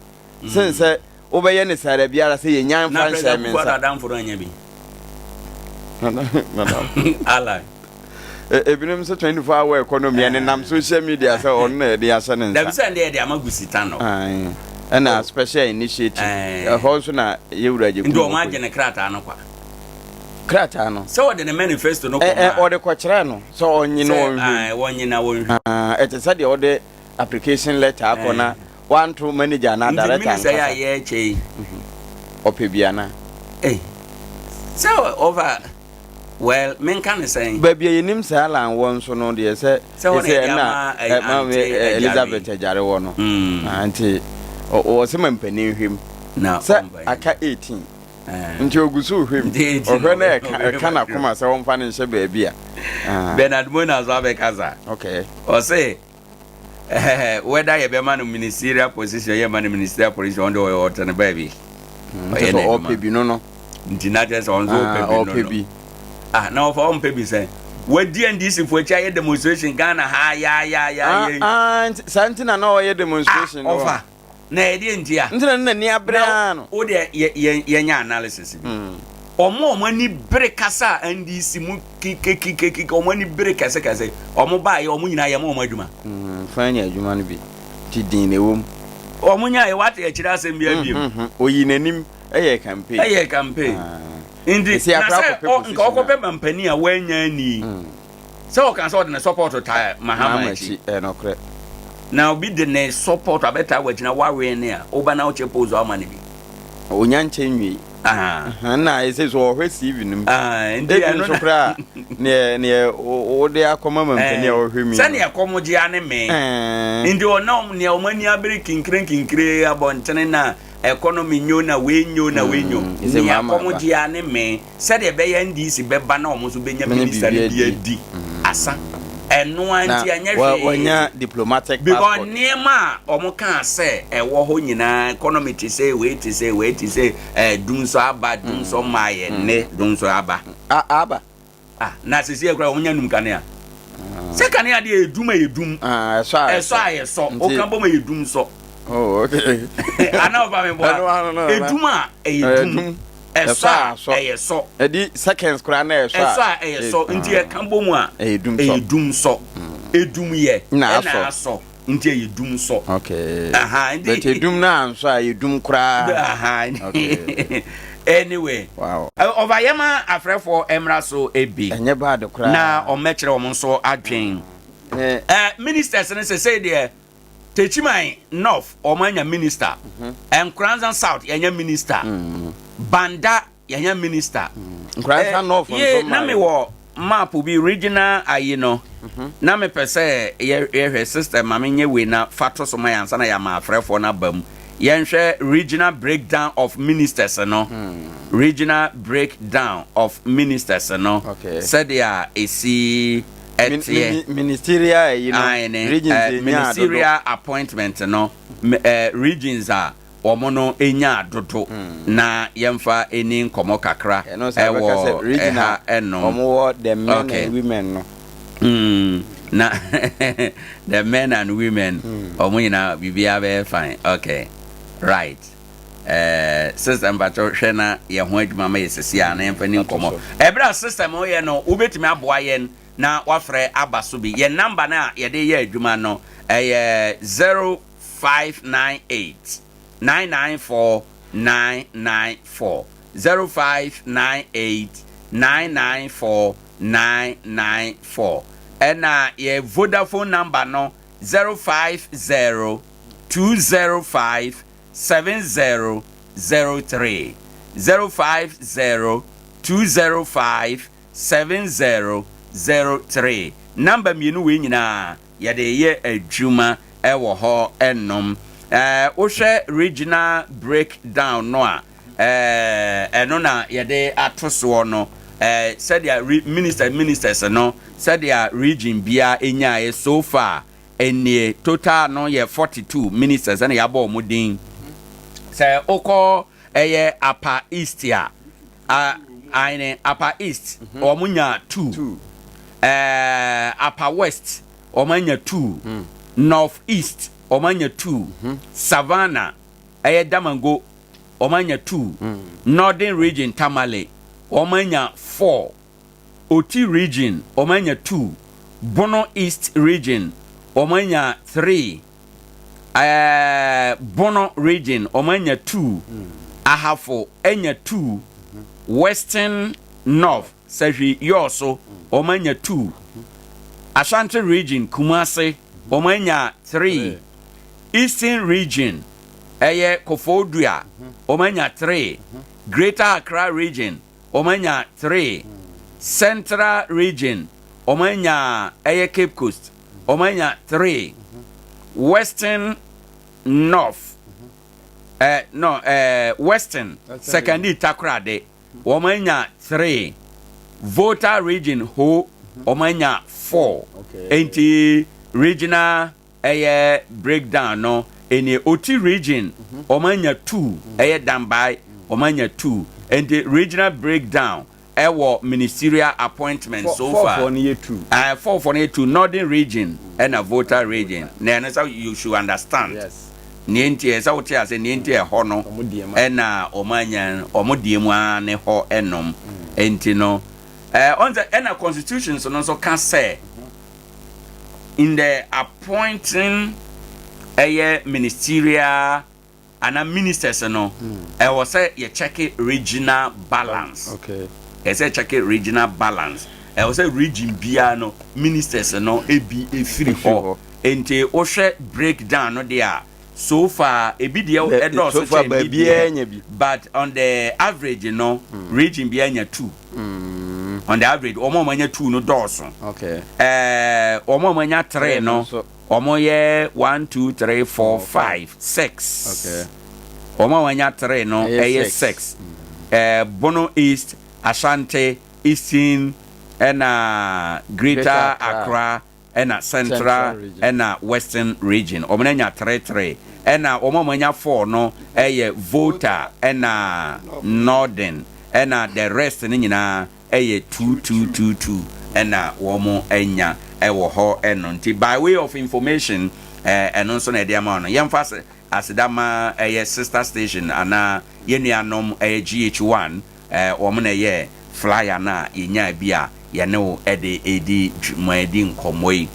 sen sɛ wobɛyɛ ne saa da biara sɛ yɛnya mfa nhyɛ me nsa. Na adamfo no anya bi. Alan. Ebinom sɛ 24 hour economy ɛne nam social media sɛ ɔno na yɛde ahyɛ ne nsa. Dabi, sɛ ɛde yɛde ama Gusita no. Ɛna special initiative. Ɛhɔ nso na yɛwura gye kum. Nti ɔmo agye ne krataa no kwa. Krataa no. Sɛ ɔde ne manifesto no kɔ maa. Ɔde kɔkyerɛ no sɛ ɔnye no ɔnhwɛ. Sɛ wɔnye na wɔnhwɛ. Ɛte sɛ deɛ ɔde application letter akɔ na wanto manager anaa director nkasa. Nti minister yi a yɛrekyɛ yi. Ɔpɛ bi ana? Ei, sɛ ɔfa, well, menka ne sɛn. Baabi a yɛnim saa Alan wɔ nso no deɛ, sɛ sɛ ɛna Elizabeth Agyare wɔ no. Nti ɔwɔ sɛ ma mpanin hwɛ mu. Na Sɛ ɔmfa nyɛ. aka 18. Eh. Nti ogu so rehwɛ mu. Nti 18 Ɔhwɛ na na ɛka ɔbɛhwɛ ɛka mu. n'akoma sɛ ɔmfa no nhyɛ baabi a. Ah. Bernard Mona nso abɛkasa. Okay. Ɔse eh, whether yɛbɛma no ministerial position yɛma no ministerial position, ɔno deɛ ɔyɛ ɔtene baabi. Nti Ɔyɛ sɛ n'adwuma. ɔpɛ bi no no. Nti na kyerɛ sɛ ɔno nso Ah, ɔpɛ bi no ɔpɛ no. bi. Ah, na ɔfa ɔmpɛ bi sɛn? Wadi NDC fo akyi ayɛ demonstration Ghana ha ya ya ya Ah, ya. ah, nti saa nti na na ɔyɛ Ah, demonstration no. ɔfa. Na ɛdeɛ nti a? Nti na ne n'ani abere Na ara no. wo deɛ yɛ yɛ yɛnyɛ analysis bi. Ɔmo a ɔmo ani bere kasa a NDC mu kikekikekike, ɔmo ani bere kɛsekɛse, ɔmo baayɛ, ɔmo nyinaa yɛma ɔmo adwuma. Fa nya adwuma no bi. Nti din na ɛwɔ mu. Ɔmo nyaeɛ, wate akyire asɛm bi abiem. Oyi n'anim yɛ campaign. Ɛyɛ campaign. Ah. Nti Ɛsi na akora sɛ akɔpɛ ɔ nka position a. ɔkɔpɛ mampanin a wanya ani. Sɛ ɔka sɛ ɔde ne support taa Mahama Mahama akyi. akyi, ɛyɛ nokorɛ. Na obi de ne support abɛtaa w'akyi na woawɛn ne a, woba na wokyɛ pose a woma no bi. Onya nkyɛ nwie. Ah. Na ɛsɛ sɛ ɔhwɛ CV no mu. Ah, nti Ebi ɛno nso na koraa neɛ neɛ wode akɔma mampanin a ɔhwɛ mi no. Sɛnea ɛkɔm gye ane me. Nti ɔna nea wɔn ani abere kinkire kinkire abɔntene na economy nyo na wei nyo na wei nyo. Ɛsɛ Nea Mahama kɔm aba. gye ane me sɛdeɛ ɛbɛyɛ NDC bɛba na wɔn nso bɛnya Bɛnya minister no biribi bi adi. adi asa. Ɛno ara Na nti ɛnyɛ wa hwee. wanya diplomatic Because passport. nneɛma a wɔn kaa sɛ ɛwɔ hɔ nyinaa, economy te sɛ wei, te sɛ wei, te sɛ dum nso aba, dum nso mmaa yɛ ne dum nso aba. A aba. Ah, na sisi ekura wɔn nya num kanea. Sɛ kanea deɛ yɛ dum a yɛ dum. Ah, ɛsɔ a Ɛsɔ a yɛ sɔ. Nti- Oka bɔ ma yɛ dum sɔ. Oh, okay. Ana ɔfa mi bɔ Ɛno ano no, a. Edum a ɛyɛ Ɛyɛ dum. dum. Ɛsɔ a Ɛsɔ a sɔ. ɛyɛ sɔ. Ɛdi seconds koraa na ɛsɔ a. Ɛsɔ a ɛyɛ sɔ. Nti ɛka bɔ mu a Ɛyɛ dum sɔ. ɛyɛ dum sɔ. Edum yɛ Na ɛna asɔ. asɔ. Nti ɛyɛ dum sɔ. Okay. Aha, nti But edum na ansɔ a ɛyɛ dum koraa. Aha. Okay. Anyway. Wow. Ɔfa yɛma afrɛfoɔ mmra so ebi. Ɛnyɛ bad koraa. Na ɔmmɛkyerɛ wɔn nso adwen. Eh, Ministers no sesei deɛ Techiman North wɔn anya minister. Nkoranza South yɛanya minister. Banda yɛanya minister. Nkoranza North nso Ye, na mmaa me yɛ. wɔ map bi regional ayi no. Na mepɛ sɛ yɛhwɛ system ma menyɛ wei na fa to so ma yɛn ansa na yɛama afrɛfoɔ no aba mu. Yɛnhwɛ regional breakdown of ministers no. Regional breakdown of ministers no. Okay. Sɛdeɛ ɛsi ɛteɛ. Ministerial ayi no. Aane, Regions enya dodo. Ministerial appointment no, regions a wɔn no nya dodo na yɛmfa ɛni nkɔmmɔ kakra Ɛno sɛ bɛka sɛ ɛwɔ region ɛha a ɛnom. wɔn wɔ the men and women no. Na the men and women wɔn nyinaa biribiara bɛyɛ fine. Okay, right. System patro hwɛ na yɛn ho adwuma ma yɛ sisi a na yɛmfa ni nkɔmmɔ. Ɛberɛ a system yɛ no, wobɛtumi aboa yɛn na wafrɛ aba so bi. Yɛn number no a yɛde yɛ adwuma no ɛyɛ 0598 994 994, 0598 994 994, ɛna yɛ Vodafone number no 050 205 7003, 050 205 7003. Number mmienu wei nyinaa yɛde yɛ adwuma ɛwɔ hɔ ɛnom. Wohwɛ regional breakdown no a, ɛno na yɛde ato soɔ no, sɛdeɛ ministers no, sɛdeɛ region biara ɛnyaeɛ so far ɛnie. Total no yɛ 42 ministers ɛna yɛabɔ wɔn din. Sɛ wokɔ ɛyɛ Upper East a, aine Upper East wɔn nya 2. Two. Upper West wɔn anya 2. North East wɔn anya 2. Savannah, ɛyɛ Damango, wɔn anya 2. Northern Region, Tamale, wɔn anya 4. Oti Region wɔn anya 2. Bono East Region wɔn anya 3. Bono Region wɔn anya 2. Ahafo anya 2. Western North, Sefwi Wiawso, wɔn anya 2. Ashanti Region, Kumasi, wɔn anya 3. Eastern Region, ɛyɛ Koforidua, wɔn anya 3. Greater Accra Region wɔn anya 3. Central Region wɔn anya, ɛyɛ Cape Coast, wɔn anya 3. Western North. No, Western, Sekondi Takoradi, wɔn anya 3. Volta Region Ho, wɔn anya 4. Enti regional ɛyɛ breakdown no ɛnie. Oti Region, wɔn anya 2, ɛyɛ Dambai, wɔn anya 2. Enti regional breakdown ɛwɔ ministerial appointment so far. Four no yɛ 2. 4 no yɛ 2, Northern Region ɛna Volta Region. Na ɛno sɛ you should understand nea nti ɛsɛ wote ase, nea nti ɛhɔ no Ɔmo deɛ ma. Ɛna ɔmo anya ɔmo deɛ mu ara ne hɔ ɛnom. Nti no ɔn sɛ ɛna constitutions no nso ka sɛ in the appointing ɛyɛ ministerial ana ministers no, ɛwɔ sɛ yɛ check regional balance. Ɛsɛ check regional balance. Ɛwɔ sɛ region biara no, ministers no ebi efiri efiri hɔ. Hɔ. Nti wohwɛ breakdown no deɛ a, so far ebi deɛ ɛdɔɔso so far kyɛn bi baabiara deɛ nya bi. But on the average no, region biara nya 2. On the average, wɔn a wɔn anya 2 no dɔɔso. Wɔn a wɔn anya 3 no, nso. Wɔn yɛ 1, 2, 3, 4, 5, 6. Wɔn a wɔanya 3 no ɛyɛ ɛyɛ 6. 6. Bono East, Ashanti, Eastern ɛna Greater Greater Accra. Accra ɛna Central, Central Region. Ɛna Western Region, wɔn anya 3 3. Ɛna wɔn a wɔanya 4 no ɛyɛ Volta ɛna Northern, ɛna the rest no nyinaa ɛyɛ 2 2 2 2 ɛna wɔn anya ɛwɔ hɔ. Ɛno nti by way of information, ɛno nso na ɛde ama no. Yɛmfa aseda ma ɛyɛ sister station anaa yɛn nuanom ɛyɛ GH1. Wɔn na ɛyɛ flyer na yɛnya bi a yɛne wo ɛde edi dwuma, edi nkɔmmɔ yi.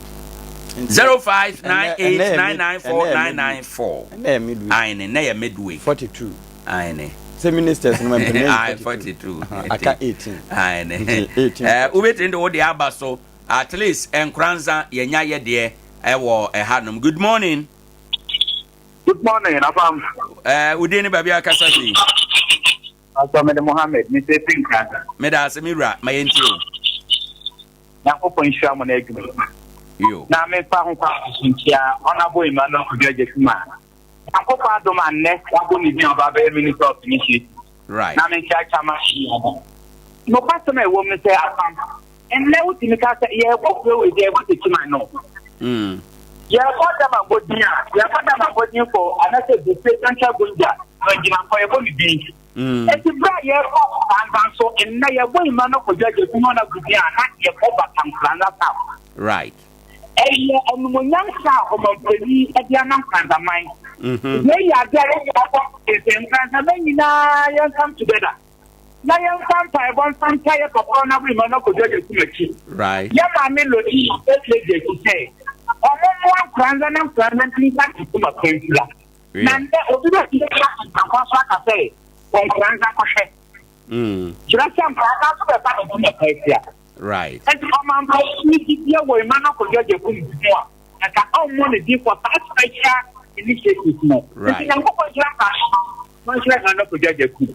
0598994994. Ɛnɛ yɛ midweek. Aine, na yɛ midweek. 42. Aine. Sɛ ministers no ma mpɛ. Aye, 42. Aka 18. Aine. Nti 18. Wobɛtumi de wode aba so. At least Nkranza yɛnya yɛ deɛ ɛwɔ ɛhanom. Good morning. Good morning, Afam. Wodin ne baabi a akasa fi? Pastor Mede Mohammed, Mr. Pinkranza. Meda ase, me wura, ma yɛntie o. Nyankopɔn nhyira mo na adwuma yi. Yo. Na memfa ho kwa nkyia Honorable Emmanuel Kwadwo Agyekum a Nyankopɔn adom a nnɛ wabɔ ne din a ɔba abɛyɛ Minister of Initiative. Na menkyia Chama Aba. Nokwasɛm a ɛwɔ mu ne sɛ, Afam, nnɛ wotumi ka sɛ yɛrebɔ kuro wei deɛ, yɛbɔ Techiman no. Yɛrebɔ Damango din a, yɛrebɔ Damango din for anaasɛ Dufie Central Gonja, Mangyinankɔ yɛbɔ ne din. Eti bere a yɛrekɔ Nkoranza nso, nnɛ yɛbɔ Emmanuel Kwadwo Agyekum na ɔna din a na yɛbɔ Bata Nkoranza South. Ɛyɛ animonyam sa a ɔmampanin de ama Nkranzaman. Wei yɛ ade a yɛnyɛ abɔ sɛ Nkranzaman nyinaa yɛn come together na yɛmfa mpaebɔ mfa nta yɛ papa Honorable Emmanuel Kwadwo Agyekum akyi. Yɛ maame Lodi First Lady akyi sɛ ɔmo mmoa Nkoranza na Nkoranza ntumi nsa ntoma pɛnfira. Na nnɛ obi bɛ fi aka ntankwa so aka sɛ Nkoranza kɔhwɛ. Kyerɛ sɛ Nkoranza nso bɛfa ne ntoma pɛnfira. Nti ɔmampanin ne dibea wɔ Emmanuel Kwadwo Agyekum ho a, nka ɔmmɔ ne din for saa special initiatives no. Nti Nyankopɔn nhyira saa no, ɔnhyira Emmanuel Kwadwo Agyekum.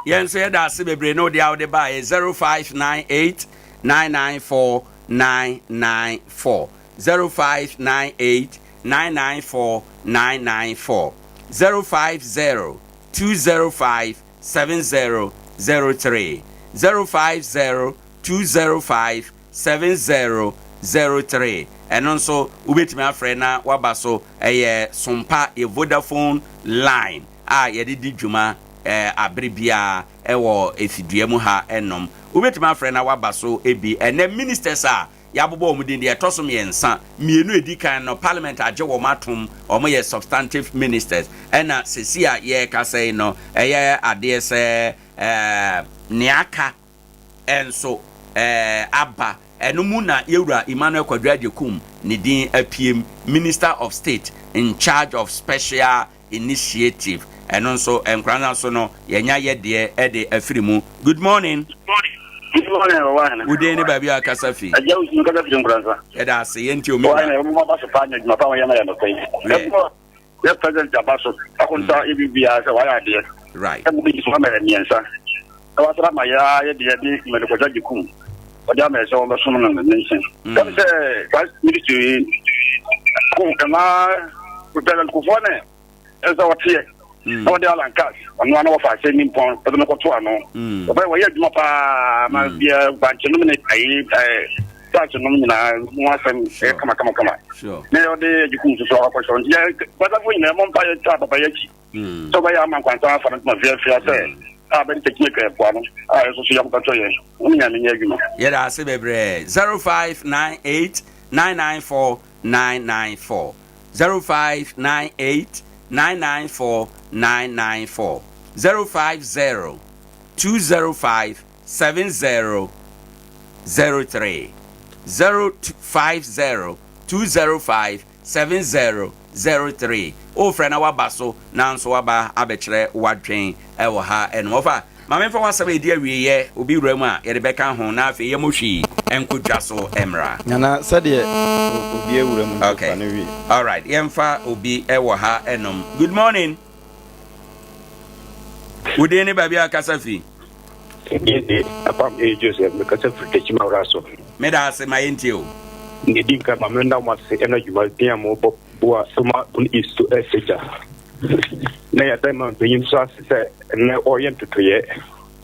Yɛn nso yɛda ase bebree na wode a wode baeɛ. 0598 994 994, 0598 994 994, 050 205 7003, 050 205 7003. Ɛno nso wobɛtumi afrɛ na waba so. Ɛyɛ Sompa yɛ Vodafone line a yɛde di dwuma abere biara ɛwɔ efidua mu ha. Ɛnom wobɛtumi afrɛ na waba so ebi. Ɛnɛ ministers a yɛabobɔ wɔn din deɛ ɛtɔ so mmiɛnsa, mmienu edi kan no, parliament agye wɔn atom, wɔn yɛ substantive ministers. Ɛna sisi a yɛrekasa yi no, ɛyɛ adeɛ sɛ nea aka ɛnso aba. Ɛno mu na yɛwura Emmanuel Kwadwo Agyekum ne din apiem, Minister of State in charge of Special Initiative. Ɛno nso Nkranza so no yɛnya yɛ deɛ ɛde afiri mu. Good morning. Good morning, Ɔwahene. Wo din ne baabi a akasa fi? Agya Wusu, nkasa firi Nkoranza. Yɛda ase, yɛnti omi. Ɔwahene, ɔmo ba so paa nyɛ adwuma pa wɔyɛ ma yɛ nɔpɛ yi. Ɛbɔ yɛ president aba so akonta yɛ biribiara sɛ wayɛ adeɛ. Ɛmo bi so ama yɛ mmiɛnsa. Na wasra ama yɛ a yɛ deɛ de Mmɛde Kwadwo Agyekum. Ɔde ama yɛ sɛ wɔbɛsom no ne nkyɛn. Ɛm sɛ saa ministry yi ko ɛma president Kufuor ne ɛsɛ ɔteɛ. Na wɔde Alan Cash, ɔno ara na wɔfa ahyɛ nimpɔn ɛde no kɔto ano. Ɔbɛyɛ wɔyɛ adwuma paa ma bia bankye nom ne ayi ɛɛ starch nom nyinaa mu asɛm ɛyɛ kama kama kama. Na ɔde agyekum nso so akɔhyɛ nti yɛ kwasafo nyinaa mɔ mpa yɛ taa papa yɛ akyi. Sɛ ɔbɛyɛ ama nkwansa afa no tuma fiafia sɛ a bɛde tɛkyini atwa ɛpoa no a ɛso so yɛ akɔtɔ yɛ wɔn nyinaa menyɛ adwuma. Yɛda ase bebree 0598 994 994 0598 994 994 050 205 7003 050 205 7003 Wofrɛ na woaba so na nso woaba abɛkyerɛ w'adwen wɔ ha nom. Ɔfa, ma memfa w'asɛm a ɛdi awieɛ, obi wura mu a yɛde bɛka ho na afei yɛmmɔ hwii nkɔ dwa so mmra. Nana, sɛdeɛ obi awura mu nti fa no wie. Alright, yɛmfa obi wɔ ha nom. Good morning. Wo din ne baabi a kasa fi? Edin de Apam A. Joseph, mekasa firi Techiman Wura so. Meda ase, ma yɛntie o. Nea edi nkan, ma menda mo ase ɛna dwumadin a mobɔ boa ma Bono East so ɛsɛ gya. Na yɛda mampanyin nso ase sɛ ɛnɛ ɔreyɛ ntotoeɛ.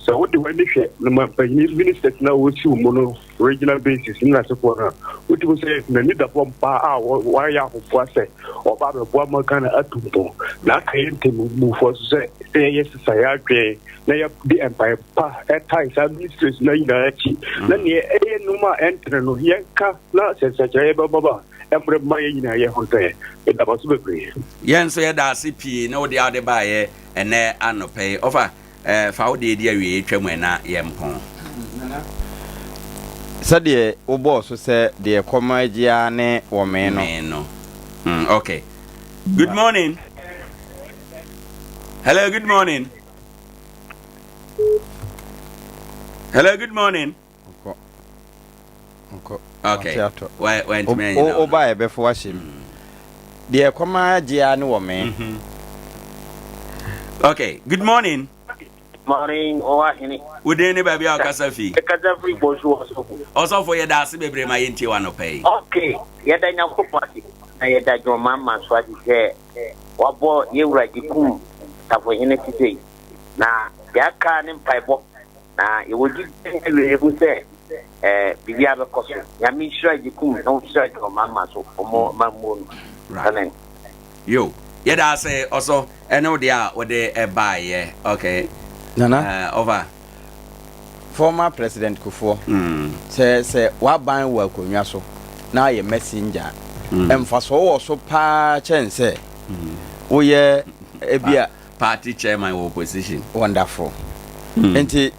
Sɛ wode w'ani hwɛ no mampanyin ministers na wɔsi wo mu no regional basis ne n'asefoɔ no a, wotumi sɛ n'ani da fam paa a wɔayɛ ahoboa sɛ ɔba abɛboa ma Ghana atu mpɔn. Na aka yɛn ntemmufoɔ nso sɛ sɛ yɛyɛ sesa yɛn adwene na yɛde mpae pa ɛtae saa ministries no nyinaa akyi na neɛ ɛyɛ nneɛma a ɛntene no yɛnka na sɛ nsɛnkyerɛeɛ bɛba ba ɛmmerɛ ma yɛn nyinaa yɛ ho ntɔyɛ. Meda mo ase bebree. Yɛn nso yɛda ase pii ne wo deɛ a wode baeɛ ɛnɛ anɔpa yi. Ɔfa, eh, fa wo deɛ di awieɛ twa mu ɛna yɛmpɔn. Nana, sɛdeɛ wobɔɔ so sɛ deɛ kɔm agye ara ne wɔmee no. Mee no. Mm, okay. Good morning. Hello, good morning. Hello, good morning. Nkɔ. Nkɔ. Okay. Ɔte atɔ. Why why ntumi anyina wo? Woba a yɛbɛfo ahyɛ mu. Deɛ ɛkɔm agye ara ne wɔ mee. Mm-hmm. Okay, good morning. Morning, Owahene. Wo din ne baabi a ɔkasa fi? Ɛkasa firi Bonsu Ɔsɔfo. Ɔsɔfo yɛda ase bebree ma yɛntie w'anɔpa yi. Okay, yɛda Nyankopɔn ase na yɛda John Mahama nso ase sɛ wabɔ yɛn wura Gyekum safohene te sei. Na deɛ aka ne mpaebɔ. Na yɛwɔ gyidie ne awerɛmu sɛ eh, biribiara bɛkɔ so. Nyame nhyira Gyekum na ɔnhyira John Mahama so ɔmo amammuo no. Right. Amen. Yo, yɛda ase ɔsɔ ɛne wo deɛ a wode ɛbaeɛ. Okay. Nana. Over. Former President Kufuor, sɛ sɛ w'aban wɔ akonnwa so na ayɛ messenger a, mfasoɔ wɔ so paa kyɛn sɛ woyɛ ebia. Party chairman wɔ opposition. Wonderful. Nti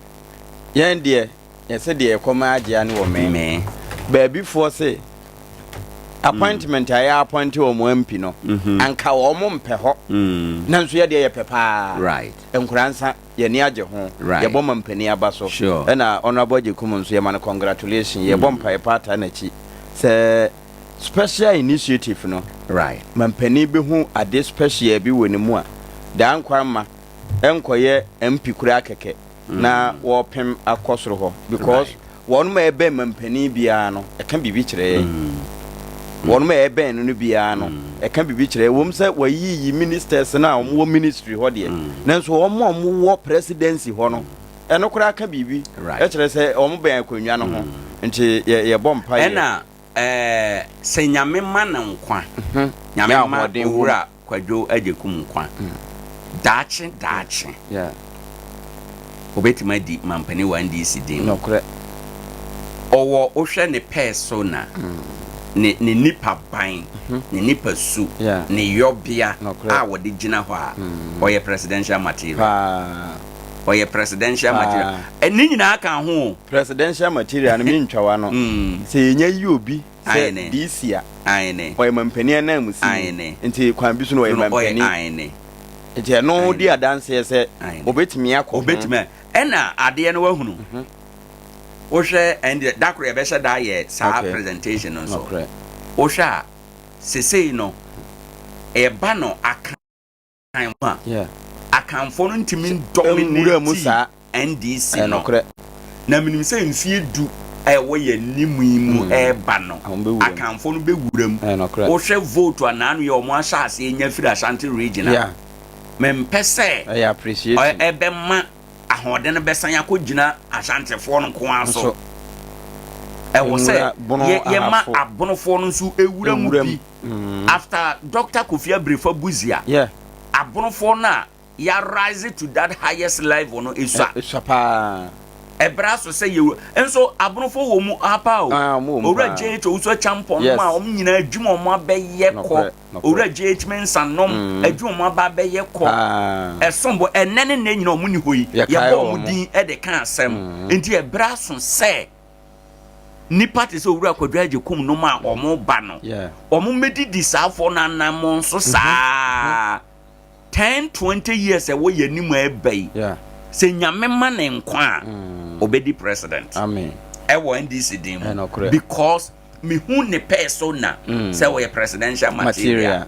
yɛn deɛ yɛsɛ deɛ ɛkɔm agyea ne wɔ mee. Baabifoɔ se appointment a yɛ appoint wɔn MP no anka wɔn mpɛ hɔ nanso yɛ deɛ yɛpɛ paa. Right. Nkora nsa yɛn ani agye ho. Right. Yɛbɔ mampanin aba so. Sure. Ɛna Honourable Agyekum nso yɛma no congratulation. Yɛbɔ mpaeɛ paa taa n'akyi sɛ special initiative no Right. mampanin bɛhu ade special bi wɔ ne mu a daa nkwa mma ɛnkɔyɛ MP koraa kɛkɛ na wɔrepem akɔ soro hɔ because Right. wɔnom a ɛbɛn mampanin biara no ɛka biribi kyerɛ yɛn. Wɔnom a ɛbɛn no no biara no ɛka biribi kyerɛ yɛn. Ɛwom sɛ wɔayiyi ministers no a wɔwɔ ministry hɔ deɛ, nanso wɔn a wɔwɔ presidency hɔ no ɛno koraa ka biribi Right. ɛkyerɛ sɛ wɔn bɛn akonnwa no ho. Nti yɛ yɛbɔ mpaeɛ. Ɛna ɛɛ sɛ Nyame ma no nkwa, Nyame Na ma ahoɔden wom. Owura Kwadwo Agyekum nkwa, daakye daakye Yeah. obetumi adi mampanin wɔ NDC din mu. Nokorɛ. Ɔwɔ wohwɛ ne persona, ne ne nipa ban, ne nipa su, Yeah. ne yɔbea Nokorɛ. a wɔde gyina hɔ a, ɔyɛ presidential material. Paa. Ɔyɛ presidential Paa. material. Ɛne nyinaa ka ho o. Presidential material no mentwa w'ano. Sɛ yɛnya yi obi sɛ Aane. DC a, Aane. ɔyɛ mampanin ananmusini. Aane. Nti kwan bi so no ɔyɛ No, ɔyɛ mampanin. aane. Nti ɛno di adanseɛ sɛ Aane. obetumi akɔ ho. Obetumi a. Ɛna adeɛ no wahunu. Wohwɛ ɛndeɛ da koro yɛbɛhyɛ da ayɛ saa Okay. presentation no nso. Nokorɛ. Wohwɛ a sesei no ɛba no aka. Akan mu a, Akanfoɔ no ntumi ndominate NDC no. Na menim sɛ mfeɛ du a ɛwɔ yɛn anim yi mu reba no, Akanfoɔ no bɛwura mu. Wohwɛ vote a naano yi a wɔahyɛ aseɛ nya firi Ashanti region a, Mempɛ sɛ Ɛyɛ appreciation. ɛbɛma ahoɔden no bɛsan akɔgyina Ashantefoɔ no nko ara so. Ɛwɔ sɛ yɛma abonofoɔ no nso ɛwura mu bi. Mm. After Dr. Kofi Abrefa Busia, yeah. abonofoɔ no a yɛarise to that highest level no esua. Esua paa. Ɛbrɛ so sɛ yɛwura nso abonofoɔ wɔ mu apa o. Ah, Owura JH Owusu Acheampong yes. a wɔn nyinaa adwuma wɔn abɛyɛ kɔ. Owura JH Mensah nom mm. adwuma wɔn aba abɛyɛ kɔ. Ɛsom bo ɛnɛ ne nnɛ nyinaa wɔn ni hɔ yi. Yɛbɔ wɔn din de ka asɛm. Mm. Nti ɛbrɛ so sɛ nnipa te sɛ Owura Kwadwo Agyekum nom a wɔn ba no, wɔn mmɛdidi saa afɔ no anammɔn so mhm. saa. 10, 20 years ɛwɔ yɛn anim a ɛba yi, sɛ Nyame ma ne nkwa a, ɔbɛdi president. Ɛwɔ NDC din mu. Because mehu ne persona mm. sɛ ɔyɛ presidential material.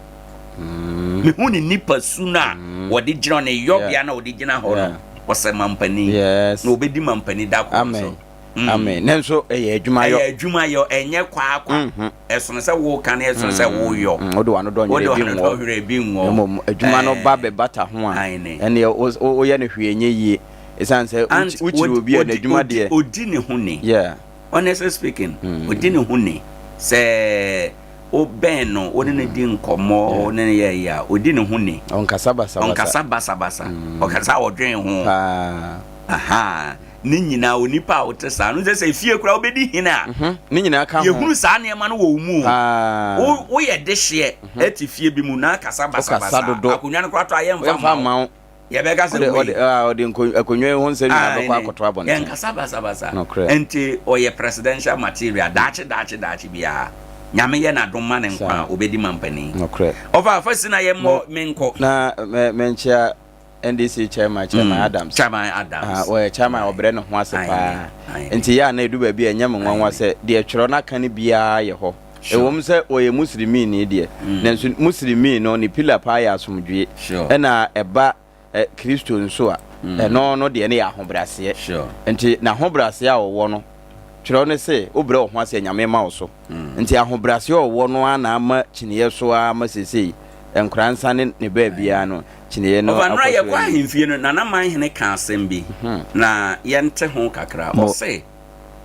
Mm. Mehu ne nipa su no a mm. wɔde gyina ne yɔbea na wɔde gyina hɔ no, ɔsɛ mampanin. Na ɔbɛdi mampanin da koro so. Mm. Amen. Nanso ɛyɛ adwuma yɔ. Ɛyɛ adwuma yɔ, ɛnyɛ kwaakwa. Mm-hmm. Ɛsono sɛ woka no, ɛsono sɛ mm. woyɔ. Mm, wode w'ano dɔ nwere bi nwɔ. Mmom adwuma no ba bɛbata ho a, ɛneɛ woyɛ no hwee nyɛ yie. Ɛsiane sɛ wokyiri obi a n'adwuma deɛ. Odi ne ho ni. Yeah. Honestly speaking, odi ne ho ni. Sɛ wobɛn no, wo ne no di nkɔmmɔ, wo ne no yɛ yɛ a, odi ne ho ni. Ɔnkasa basabasa. Ɔnkasa basabasa. Ɔkasa ɔdwen ho. Paa. Aha. Ne nyinaa onipa a wote saa no sɛ sɛ efie koraa wobɛdi hene a mhm. ne nyinaa ka ho yɛhunu saa nneɛma no wɔ wo mu o woyɛ dehyeɛ mhm. ɛte fie bi mu na akasa basabasa akonnwa no koraa to a yɛmfa ma wo yɛbɛka sɛ wei ɔde akonnwa yi ho nsɛm nyinaa bɛkɔ akɔto abɔnten yɛnkasa basabasa nti ɔyɛ presidential material daakye daakye daakye biara nyame yɛ n'adom ma ne nkwa a obɛdi mampanin ɔfa afa si na yɛmmɔ menkɔ na menkyea NDC chairman Chairman mm, Adams. Chairman Adams. Ah, wɔyɛ chairman a ɔbrɛ ne ho ase paa. Nti yɛ a na edu baabi a ɛnyɛ me nwanwa sɛ deɛ twerɛ no aka no biara yɛ hɔ. Ɛwom sɛ ɔyɛ Muslimini deɛ, mm. nanso Muslimi no ne pila paa yɛ asomdwoe. Ɛna ɛba eh, Kristo nso a, mm. ɛno no deɛ no yɛ ahobrɛaseɛ. Nti n'ahobrɛaseɛ a ɔwɔ no, twerɛ no se wobrɛ wo ho ase a Nyame ma wo so. Nti ahobrɛaseɛ a ɔwɔ no ara na ama kyiniiɛ so ara ma seesei Nkoransa ne ne baabiara no kyiniiɛ no Ɔfa akɔ nnora so yɛkɔ anim. ahemfie no, Nana Manhene ka asɛm bi na yɛnte ho kakra. Ɔse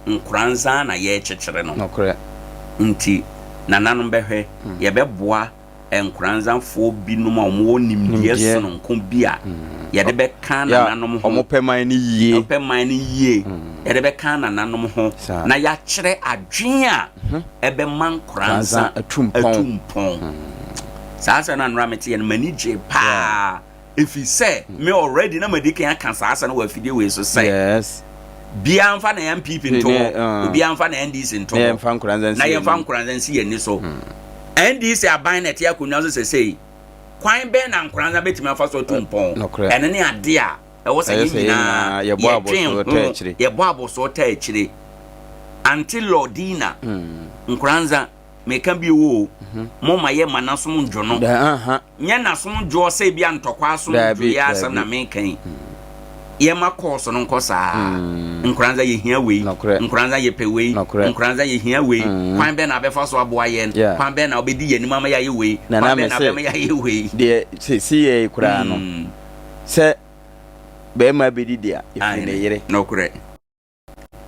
Nkoranza na yɛrekyekyere no. Nokorɛ. Nti nananom bɛhwɛ, yɛbɛboa Nkoranzafoɔ binom a wɔwɔ nimdeɛ sononko bi a yɛde bɛka nananom ho. Wɔpɛ man no yie. Wɔpɛ man no yie. Yɛde bɛka nananom ho na yɛakyerɛ adwene a ɛbɛma Nkoranza atu mpɔn. Saa asɛm no a nnora meteɛ no, m'ani gyee paa. Ɛfiri sɛ me already na madi kan aka saa asɛm no wɔ afidie wei so sɛ yes. biara mfa na NPP nto hɔ uh, obiara mfa na NDC nto hɔ na yɛmfa Nkoranza nsi yɛn ani so hmm. NDC aban na ɛte akonnwa so sɛsɛi kwan bɛn na Nkoranza bɛtumi afa so atu mpɔn ɛno ne ade a ɛwɔ sɛ yɛn nyinaa yɛdwen ho yɛbɔ abɔsoɔ ta akyire Auntie Lordina hmm. Nkoranza Meka bio o, momma yɛmma n'asom ndwo no. Nyɛ n'asom dwoɔ sɛ ebia ntɔkwa asom dwoeɛ asɛm na meka yi. Yɛmma kɔɔso no nkɔ saa. Nkoranza yɛhia wei, Nkoranza yɛpɛ wei, Nkoranza yɛhia wei. Kwan bɛn na wobɛfa so aboa yɛn? Kwan bɛn na wobɛdi yɛn anim ama yɛayɛ wei? Kwan bɛn na wobɛma yɛayɛ wei? Deɛ seesei yɛ yi koraa no, sɛ barima bɛdidi a, ɛfiri ne yere. Nokorɛ.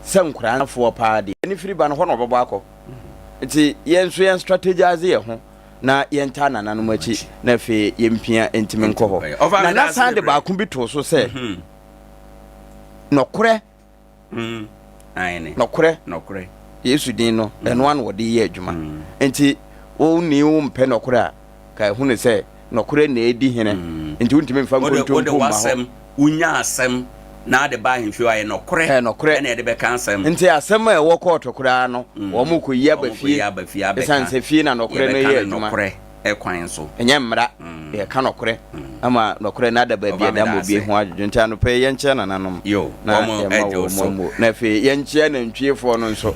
Sɛ nkoraa foɔ paa deɛ. Ne firi ba no hɔ na ɔbɛbɔ akɔ. Nti yɛn nso yɛn strategize yɛ ho na yɛn taa nananom akyi na afei yɛn pia ntumi nkɔ hɔ. Nana san de baako bi too so sɛ nɔkorɛ nɔkorɛ Yesu din no ɛno ara na wɔde yɛ adwuma. Nti wo ni wo mpɛ nɔkorɛ a ka ehunu sɛ nɔkorɛ na edi hene nti wontumi mfa nkontompo mma hɔ. Wonya asɛm na ade ba ahemfie hɔ a, ɛyɛ nɔkorɛ Ɛyɛ nɔkorɛ. na yɛde bɛka asɛm. Nti asɛm a ɛwɔ kɔɔto koraa no, wɔn kɔyi aba Wɔn fie, kɔyi aba fie abɛka. ɛsiane sɛ fie na nɔkorɛ no Yɛbɛka yɛ no adwuma. nɔkorɛ kwan so. Ɛnyɛ mmara, yɛka nɔkorɛ ama nɔkorɛ no ada baabi a Ɔba ɛda meda ma obi ase. ho adwodwo. Nti anɔpa yi yɛnkyea nananom Yo, na wɔn yɛma agye wo wɔn so. mmo. Na afei yɛnkyea nantwiefoɔ no nso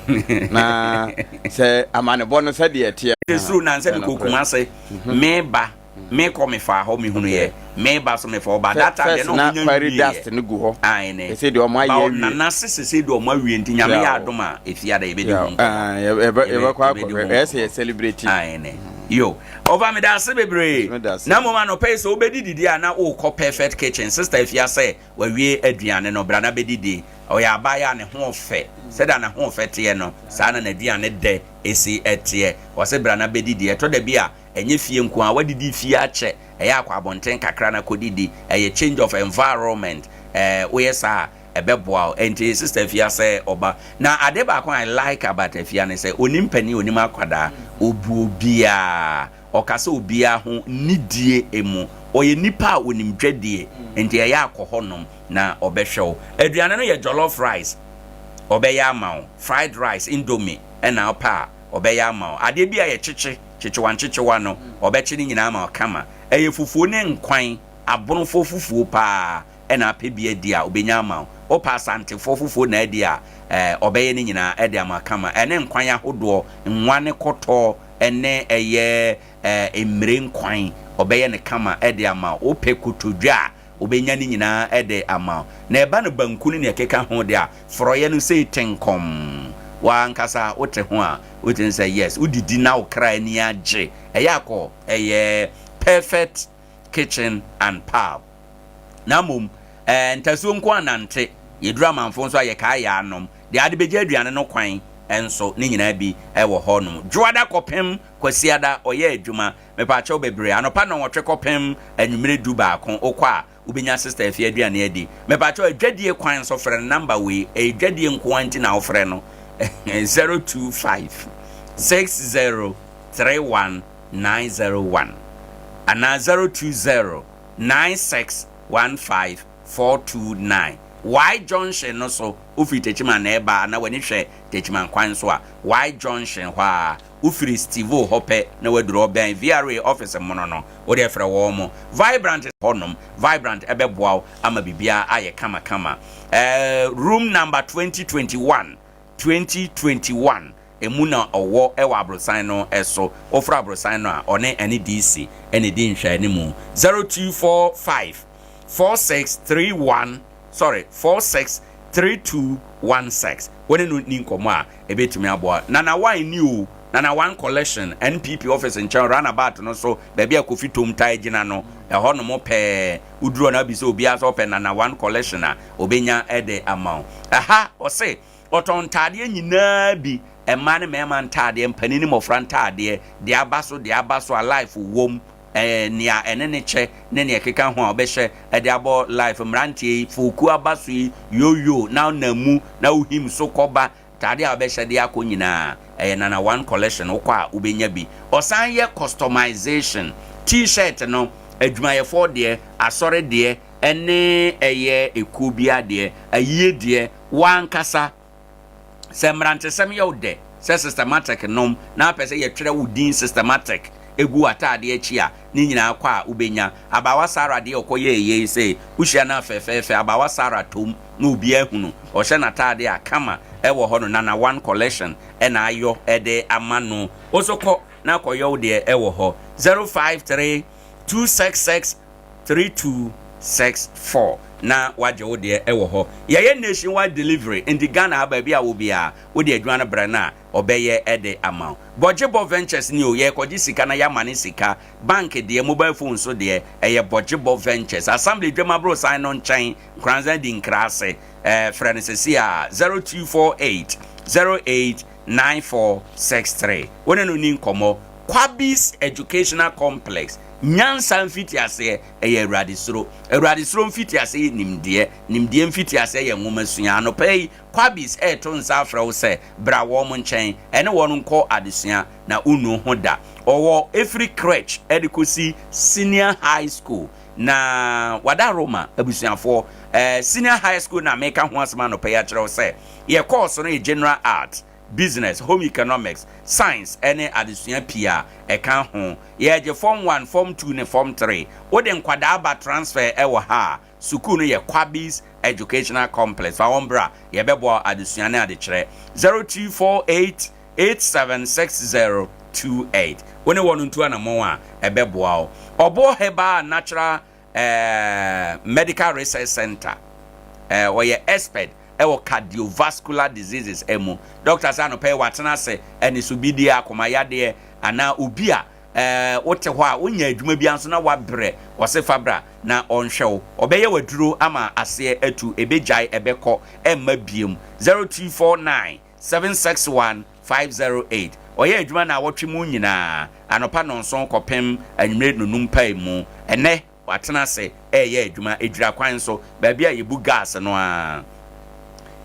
na sɛ amanebɔ no sɛdeɛ ɛteɛ. Suro na sɛ Ɛyɛ mekɔ nɔkorɛ. Kumase, meba. Me kɔ me faa hɔ me hunu yɛ me ba so me fa hɔ ba that time deɛ na ɔmo nya quarry nwie dust yɛ no gu hɔ ae ne ɛsɛ deɛ ɔmo ayɛ ba awie nana se sese deɛ ɔmo awie nti nyame yɛ adom a efi ada yɛbɛdi ho nkɔmɔ yɛbɛkɔ akɔhwɛ ɛyɛ sɛ yɛ celebrate ae ne. Yo, ɔfa meda ase bebree. Meda ase. Na mmom anɔpa yi sɛ wobɛdi didi a na wokɔ Perfect Kitchen. Sister Afia sɛ wawie aduane no, bra na bɛdidi. Ɔyɛ abaayewa a ne ho fɛ. Sɛdeɛ ne ho fɛ teɛ no, saa na n'aduane dɛ si teɛ. Ɔse bra na bɛdidi. Ɛtɔ da bi a, ɛnyɛ fie nko ara. Woadidi fie akyɛ, ɛyɛ a kɔ abɔnten kakra na kɔdidi. Ɛyɛ change of environment. Ɛɛ, woyɛ saa a, ɛbɛboa wo. Ɛnti sister Afia sɛ ɔba. Na ade baako a I like about Afia ne sɛ, ɔnim panin, ɔnim akwadaa, ɔbu obiara, ɔkasa obiara ho nidie mu. Ɔyɛ nipa a ɔnim dwadie, nti ɛyɛ a kɔ hɔ nom na ɔbɛhwɛ wo. Aduane no yɛ jollof rice, ɔbɛyɛ ama wo, fried rice, indomie ɛna wopɛ a ɔbɛyɛ ama wo. Adeɛ bi a yɛkyekye, kyekyewa nkyekyewa no, ɔbɛkye ne nyinaa ama wo kama. Ɛyɛ fufuo ne nkwan, abonofoɔ fufuo paa. na apɛ bi adi a, ɔbɛnya ama wo. Wopɛ Asantefoɔ fufuo na adi a, eh, ɔbɛyɛ ne nyinaa de ama kama. Ɛne nkwan ahodoɔ, nwa ne kɔtɔ ne ɛyɛ eh, mmire nkwan, ɔbɛyɛ no kama de ama wo. Wopɛ kotodwe a, ɔbɛnya ne nyinaa de ama wo. Na ɛba no banku ne nea ɛkeka ho deɛ a, forɔeɛ no sei tenkɔmm. Wo ankasa wote ho a, wotumi sɛ yes, wodidi na wo kra ani agye. Ɛyɛ akɔ, ɛyɛ perfect kitchen and pub. Na mmom ɛɛ ntasuo nko ara nante. Yɛduru amanfo nso a, yɛkae yɛn anom. Deɛ ade bɛgya aduane no kwan nso, ne nyinaa bi wɔ hɔnom. Dwoada kɔpem Kwasiada, ɔyɛ adwuma. Mepaakyɛw bebree. Anɔpa nnɔnwɔtwe kɔpem anwummere dubaako, wokɔ a, wobɛnya Sista Afie aduane adi. Mepaakyɛw, adwadie kwan nso, frɛ no number wei. Ɛyɛ dwadie nko ara nti na wofrɛ no, 025 60 31 901 anaa 020 9615429 Y junction no so, wofiri Techiman na ɛreba a na w'ani hwɛ Techiman kwan so a, Y junction hɔ ara, wofiri Stevo hɔ pɛ na woaduru hɔ, bɛn VRA office mono no, wodeɛ frɛ wɔn mo. Vibrant hɔ nom, Vibrant ɛbɛboa wo ama biribiara ayɛ kama kama. Eh, room number 2021, 2021. Emu na ɔwɔ wɔ aborosan no so. Woforo aborosan no a, ɔne ɛne DC na edi nhwɛanimu. 0245 4631 sorry 463216. Wo ne no nni nkɔmmɔ a, ebetumi aboa. Nana One ni o, Nana One Collection, NPP office nkyɛn, runabout no so, baabi a Kofi Tom taa gyina no, ɛhɔnom pɛɛ. Woduru hɔ na wobisa obiara sɛ ɔpɛ Nana One Collection a, obenya de ama wo. Ɛha, ɔse. Wɔtɔn ntaadeɛ nyinaa bi, mmaa ne mmarima ntaadeɛ, mpanin ne mmɔfra ntaadeɛ, deɛ aba so, deɛ aba so a life wom, ɛɛ nea ɛne ne kyɛ ne nea ɛkeka ho a wɔbɛhyɛ de abɔ life. Mmeranteɛ yi, fookuo aba so yi, yo-yo na wonam mu na wohim so kɔba, ntaadeɛ a wɔbɛhyɛ de akɔ nyinaa, ɛyɛ Nana One Collection, wokɔ a wobɛnya bi. Ɔsan yɛ customization, T-shirt no, adwumayɛfoɔ deɛ, asɔre deɛ, ɛne ɛyɛ ekuo biara deɛ, ayie deɛ, Wo ankasa, sɛ mmerantesɛm yɛ wo dɛ sɛ Systematic nom na wopɛ sɛ yɛtwerɛ wo din Systematic gu w'ataadeɛ akyi a, ne nyinaa kɔ a wobɛnya. Abaawa Sarah deɛ ɔkɔyɛɛ yei sei, wohyia no a fɛfɛɛfɛ, Abaawa Sarah tom na obiara hu no, ɔhyɛ n'ataadeɛ a kama wɔ hɔ no, Nana One Collection na ayɔ de ama no. Wo nso kɔ na kɔyɔ wo deɛ wɔ hɔ. 053 266 3264 na wagye wo deɛ wɔ hɔ. Yɛyɛ nationwide delivery nti Ghana ha baabi a wɔ biara wode adwuma no brɛ no a ɔbɛyɛ de ama wo. Bɔgyebɔ Ventures ni o, yɛrekɔgye sika na yɛama no sika. Bank deɛ, mobile phone nso deɛ, ɛyɛ Bɔgyebɔ Ventures. Assembly Dwam Aborosan no nkyɛn, Nkoranza di Nkra ase. Ɛɛ frɛ no seesei a 0248 08 9463. Wo ne no nni nkɔmmɔ. Kwabis Educational Complex, Nyansa mfitiaseɛ yɛ Awurade suro. Awurade suro mfitiaseɛ yɛ nimdeɛ. Nimdeɛ mfitiaseɛ yɛ nwomasua. Anɔpa yi, Kwabis reto nsa afrɛ wo sɛ bra wɔn nkyɛn, ɛne wɔn nkɔ adesua na wonnu ho da. Ɔwɔ ɛfiri crèche de kɔsi senior high school. Na wada Roma abusuafoɔ. Eh, senior high school na meka ho asɛm anɔpa yi akyerɛ wo sɛ yɛ course no yɛ general art. Business, Home Economics, Science ne adesua pii a ɛka ho. Yɛregye Form One, Form Two ne Form Three. Wode nkwadaa ba transfer wɔ ha a, sukuu no yɛ Kwabis Educational Complex. Fa wɔn bra, yɛbɛboa wo adesua ne adekyerɛ. 0248 876028. Wo ne wɔn ntu anammɔn a, ɛbɛboa wo. Ɔboɔ Herbal and Natural eh, Medical Research Center. Eh, ɔyɛ expert ɛwɔ cardiovascular diseases mu. Doctor sɛ anɔpa yi watena ase ɛne so bi deɛ akoma yadeɛ anaa obi a Ɛɛ, wote hɔ a, wonnya adwuma biara nso na woabrɛ. Ɔse fa bra na ɔnhwɛ wo. Ɔbɛyɛ wo aduro ama aseɛ atu. Ɛbɛgyae, ɛbɛkɔ, ɛmma biom. 0249 761 508. Ɔyɛ adwuma naawɔtwe mu nyinaa, anɔpa nnɔnson kɔpem anwummere nnɔnum paemu. Ɛnnɛ, Watena ase reyɛ adwuma Edwira kwan so, baabi a yɛbu gas no ara.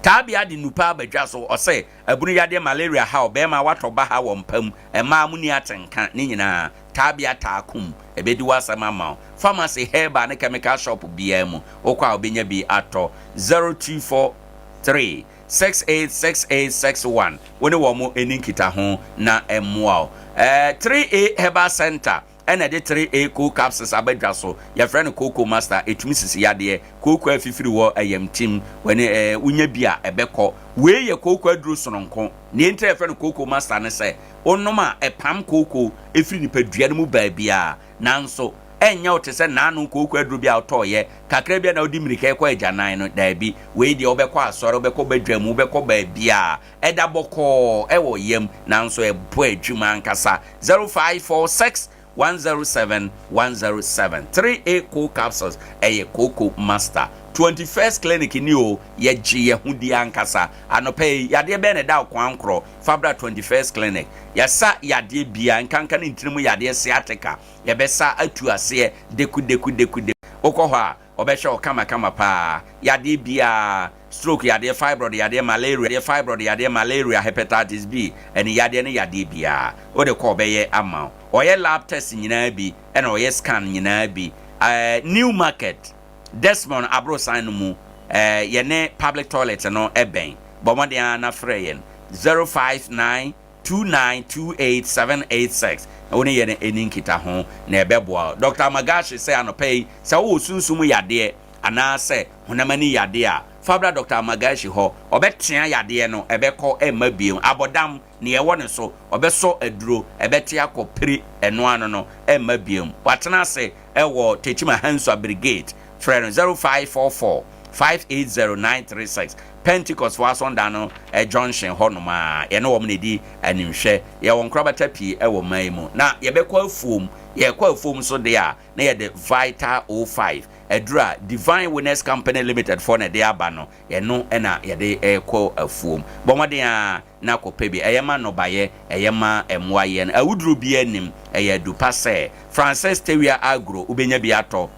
Taabea de nnupa aba dwa so. Ɔse, abunu yadeɛ, malaria haw, bɛrima watɔ baha wɔ mpa mu, mmaa monni atenka, ne nyinaa, Taabea taa kum. Ɛbɛdi w'asɛm ama wo. Pharmacy, herbal ne chemical shop biara mu, wokɔ a wobɛnya bi atɔ. 0243 686861, wo ne wɔn nni nkitaho na ɛmmoa wo. 3A Herbal Centre. Ɛna ɛde 3A Cool Capsules aba dwa so. Yɛfrɛ no Kooko Master. Ɛtumi sisi yadeɛ. Kooko a afifiri wɔ ayamtim, w'ani ɛɛ wonya bi a, ɛbɛkɔ. Wei yɛ kooko aduro sononko. Nea enti a yɛfrɛ no Kooko Master ne sɛ, wonom a, ɛpam kooko firi nipadua no mu baabiara. Nanso, ɛnyɛ wo te sɛ nnaano kooko aduro bi a wotɔeɛ kakra bi a na wode mmirika rekɔ agyanan no. Daabi. Wei deɛ, wobɛkɔ asɔre, wobɛkɔ badwam, wobɛkɔ baabiara. Ɛda bɔkɔɔ wɔ yam, nanso ɛbɔ adwuma ankasa. 0546 107 107 3A Cold Capsules, ɛyɛ Kooko Master. 21st Clinic ni o, yɛgye yɛn ho di ankasa. Anɔpa yi, yadeɛ bɛn na ɛda wo kwan korɔ? Fa bra 21st Clinic. Yɛsa yadeɛ biara, nkanka ne ntini mu yadeɛ, sciatica, yɛbɛsa atu aseɛ deku deku deku deku. Wokɔ hɔ a, Ɔbɛhwɛ wo kama kama paa. Yadeɛ biara, stroke yadeɛ, fibroid yadeɛ, malaria, fibroid yadeɛ, malaria, hepatitis B, ɛne yadeɛ ne yadeɛ biara, wode kɔ ɔbɛyɛ ama wo. Ɔyɛ lab test nyinaa bi, ɛna ɔyɛ scan nyinaa bi. Ɛɛ New Market, Desmond aborosan no mu, ɛɛ yɛne public toilet no bɛn. Bɔ mmɔden ara na frɛ yɛn 059 2928786 na wo ne yɛn nni nkitaho na ɛbɛboa wo. Dɔkta Magashi sɛ anɔpa yi sɛ wowɔ sunsum yadeɛ anaasɛ honam ani yadeɛ a, fa bra Dɔkta Magashi hɔ. Ɔbɛtea yadeɛ no, ɛbɛkɔ, ɛmma bio. Abɔdam, nea ɛwɔ ne so, ɔbɛsɔ aduro, ɛbɛte akɔ piri, ɛno ano no, ɛmma bio. Watena ase wɔ Techiman Hansua Brigade. Frɛ no 0544 580 936, Pentecost foɔ asɔndan no junction hɔ nom ara. Yɛne wɔn na ɛdi animhwɛ. Yɛwɔ nkorabata pii wɔ man yi mu. Na yɛbɛkɔ afuom. Yɛrekɔ afuom nso deɛ a, na yɛde Vital 05, aduro a Divine Winners Company Limited foɔ na ɛde aba no, ɛno na yɛde rekɔ afuom. Bɔ mmɔden ara na kɔpɛ bi. Ɛyɛ ma nnɔbaeɛ, ɛyɛ ma mmoa yɛn. Awuduro biara nnim. Ɛyɛ adu pa sɛ Frances Tewia Agro, wobɛnya bi atɔ.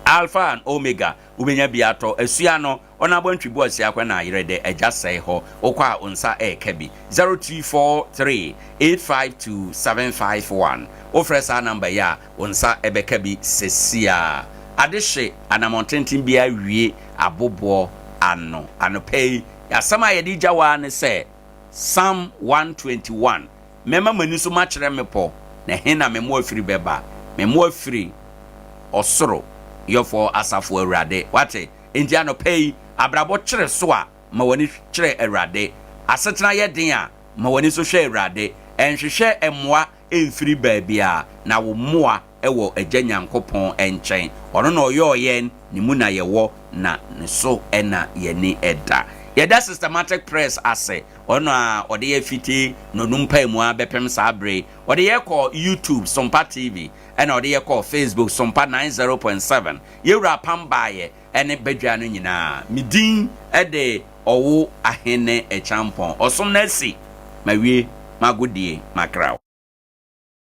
Alpha and Omega, wobɛnya bi atɔ. Asua no, Ɔnabɔ Ntwibu Asiakwa na ayerɛ dɛ Agya sɛe hɔ. Wokɔ a, wo nsa reka bi. 0243 852 751. Wofrɛ saa namba yi a, wo nsa bɛka bi sesiaa. Adehye anammɔn tenten biara wie aboboɔ ano. Anɔpa yi, Asɛm a yɛde gya wo ara ne sɛ, Psalm 121, Mɛma m'ani so makyerɛ mmepɔ, na ɛhe na me mmoa firi bɛba? Me mmoa firi ɔsoro Yɔfoɔ Asafo Awurade. Woate? Enti anɔpa yi, abrabɔ kyere so a, ma w'ani kyerɛ Awurade. Asetena yɛ den a, ma w'ani so hwɛ Awurade. Nhwehwɛ mmoa mfiri baabiara, na wo mmoa wɔ Agya Nyankopɔn nkyɛn. Ɔno na ɔyɔɔ yɛn, Ne mu na yɛwɔ, na Ne so na yɛn ani da. Yɛda Systematic Press ase, ɔno a ɔde yɛn fiti nnɔnum mpaemu ara bɛpem saa bere yi. Ɔde yɛn kɔɔ YouTube, Sompa TV, ɛna ɔde yɛn kɔɔ Facebook, Sompa 90.7. Yɛn Wura Apam baeɛ ne badwa no nyinaa. Me din de Ɔwo Ahene Acheampong. Ɔsom no asi. Mawie m'agodie, makraw.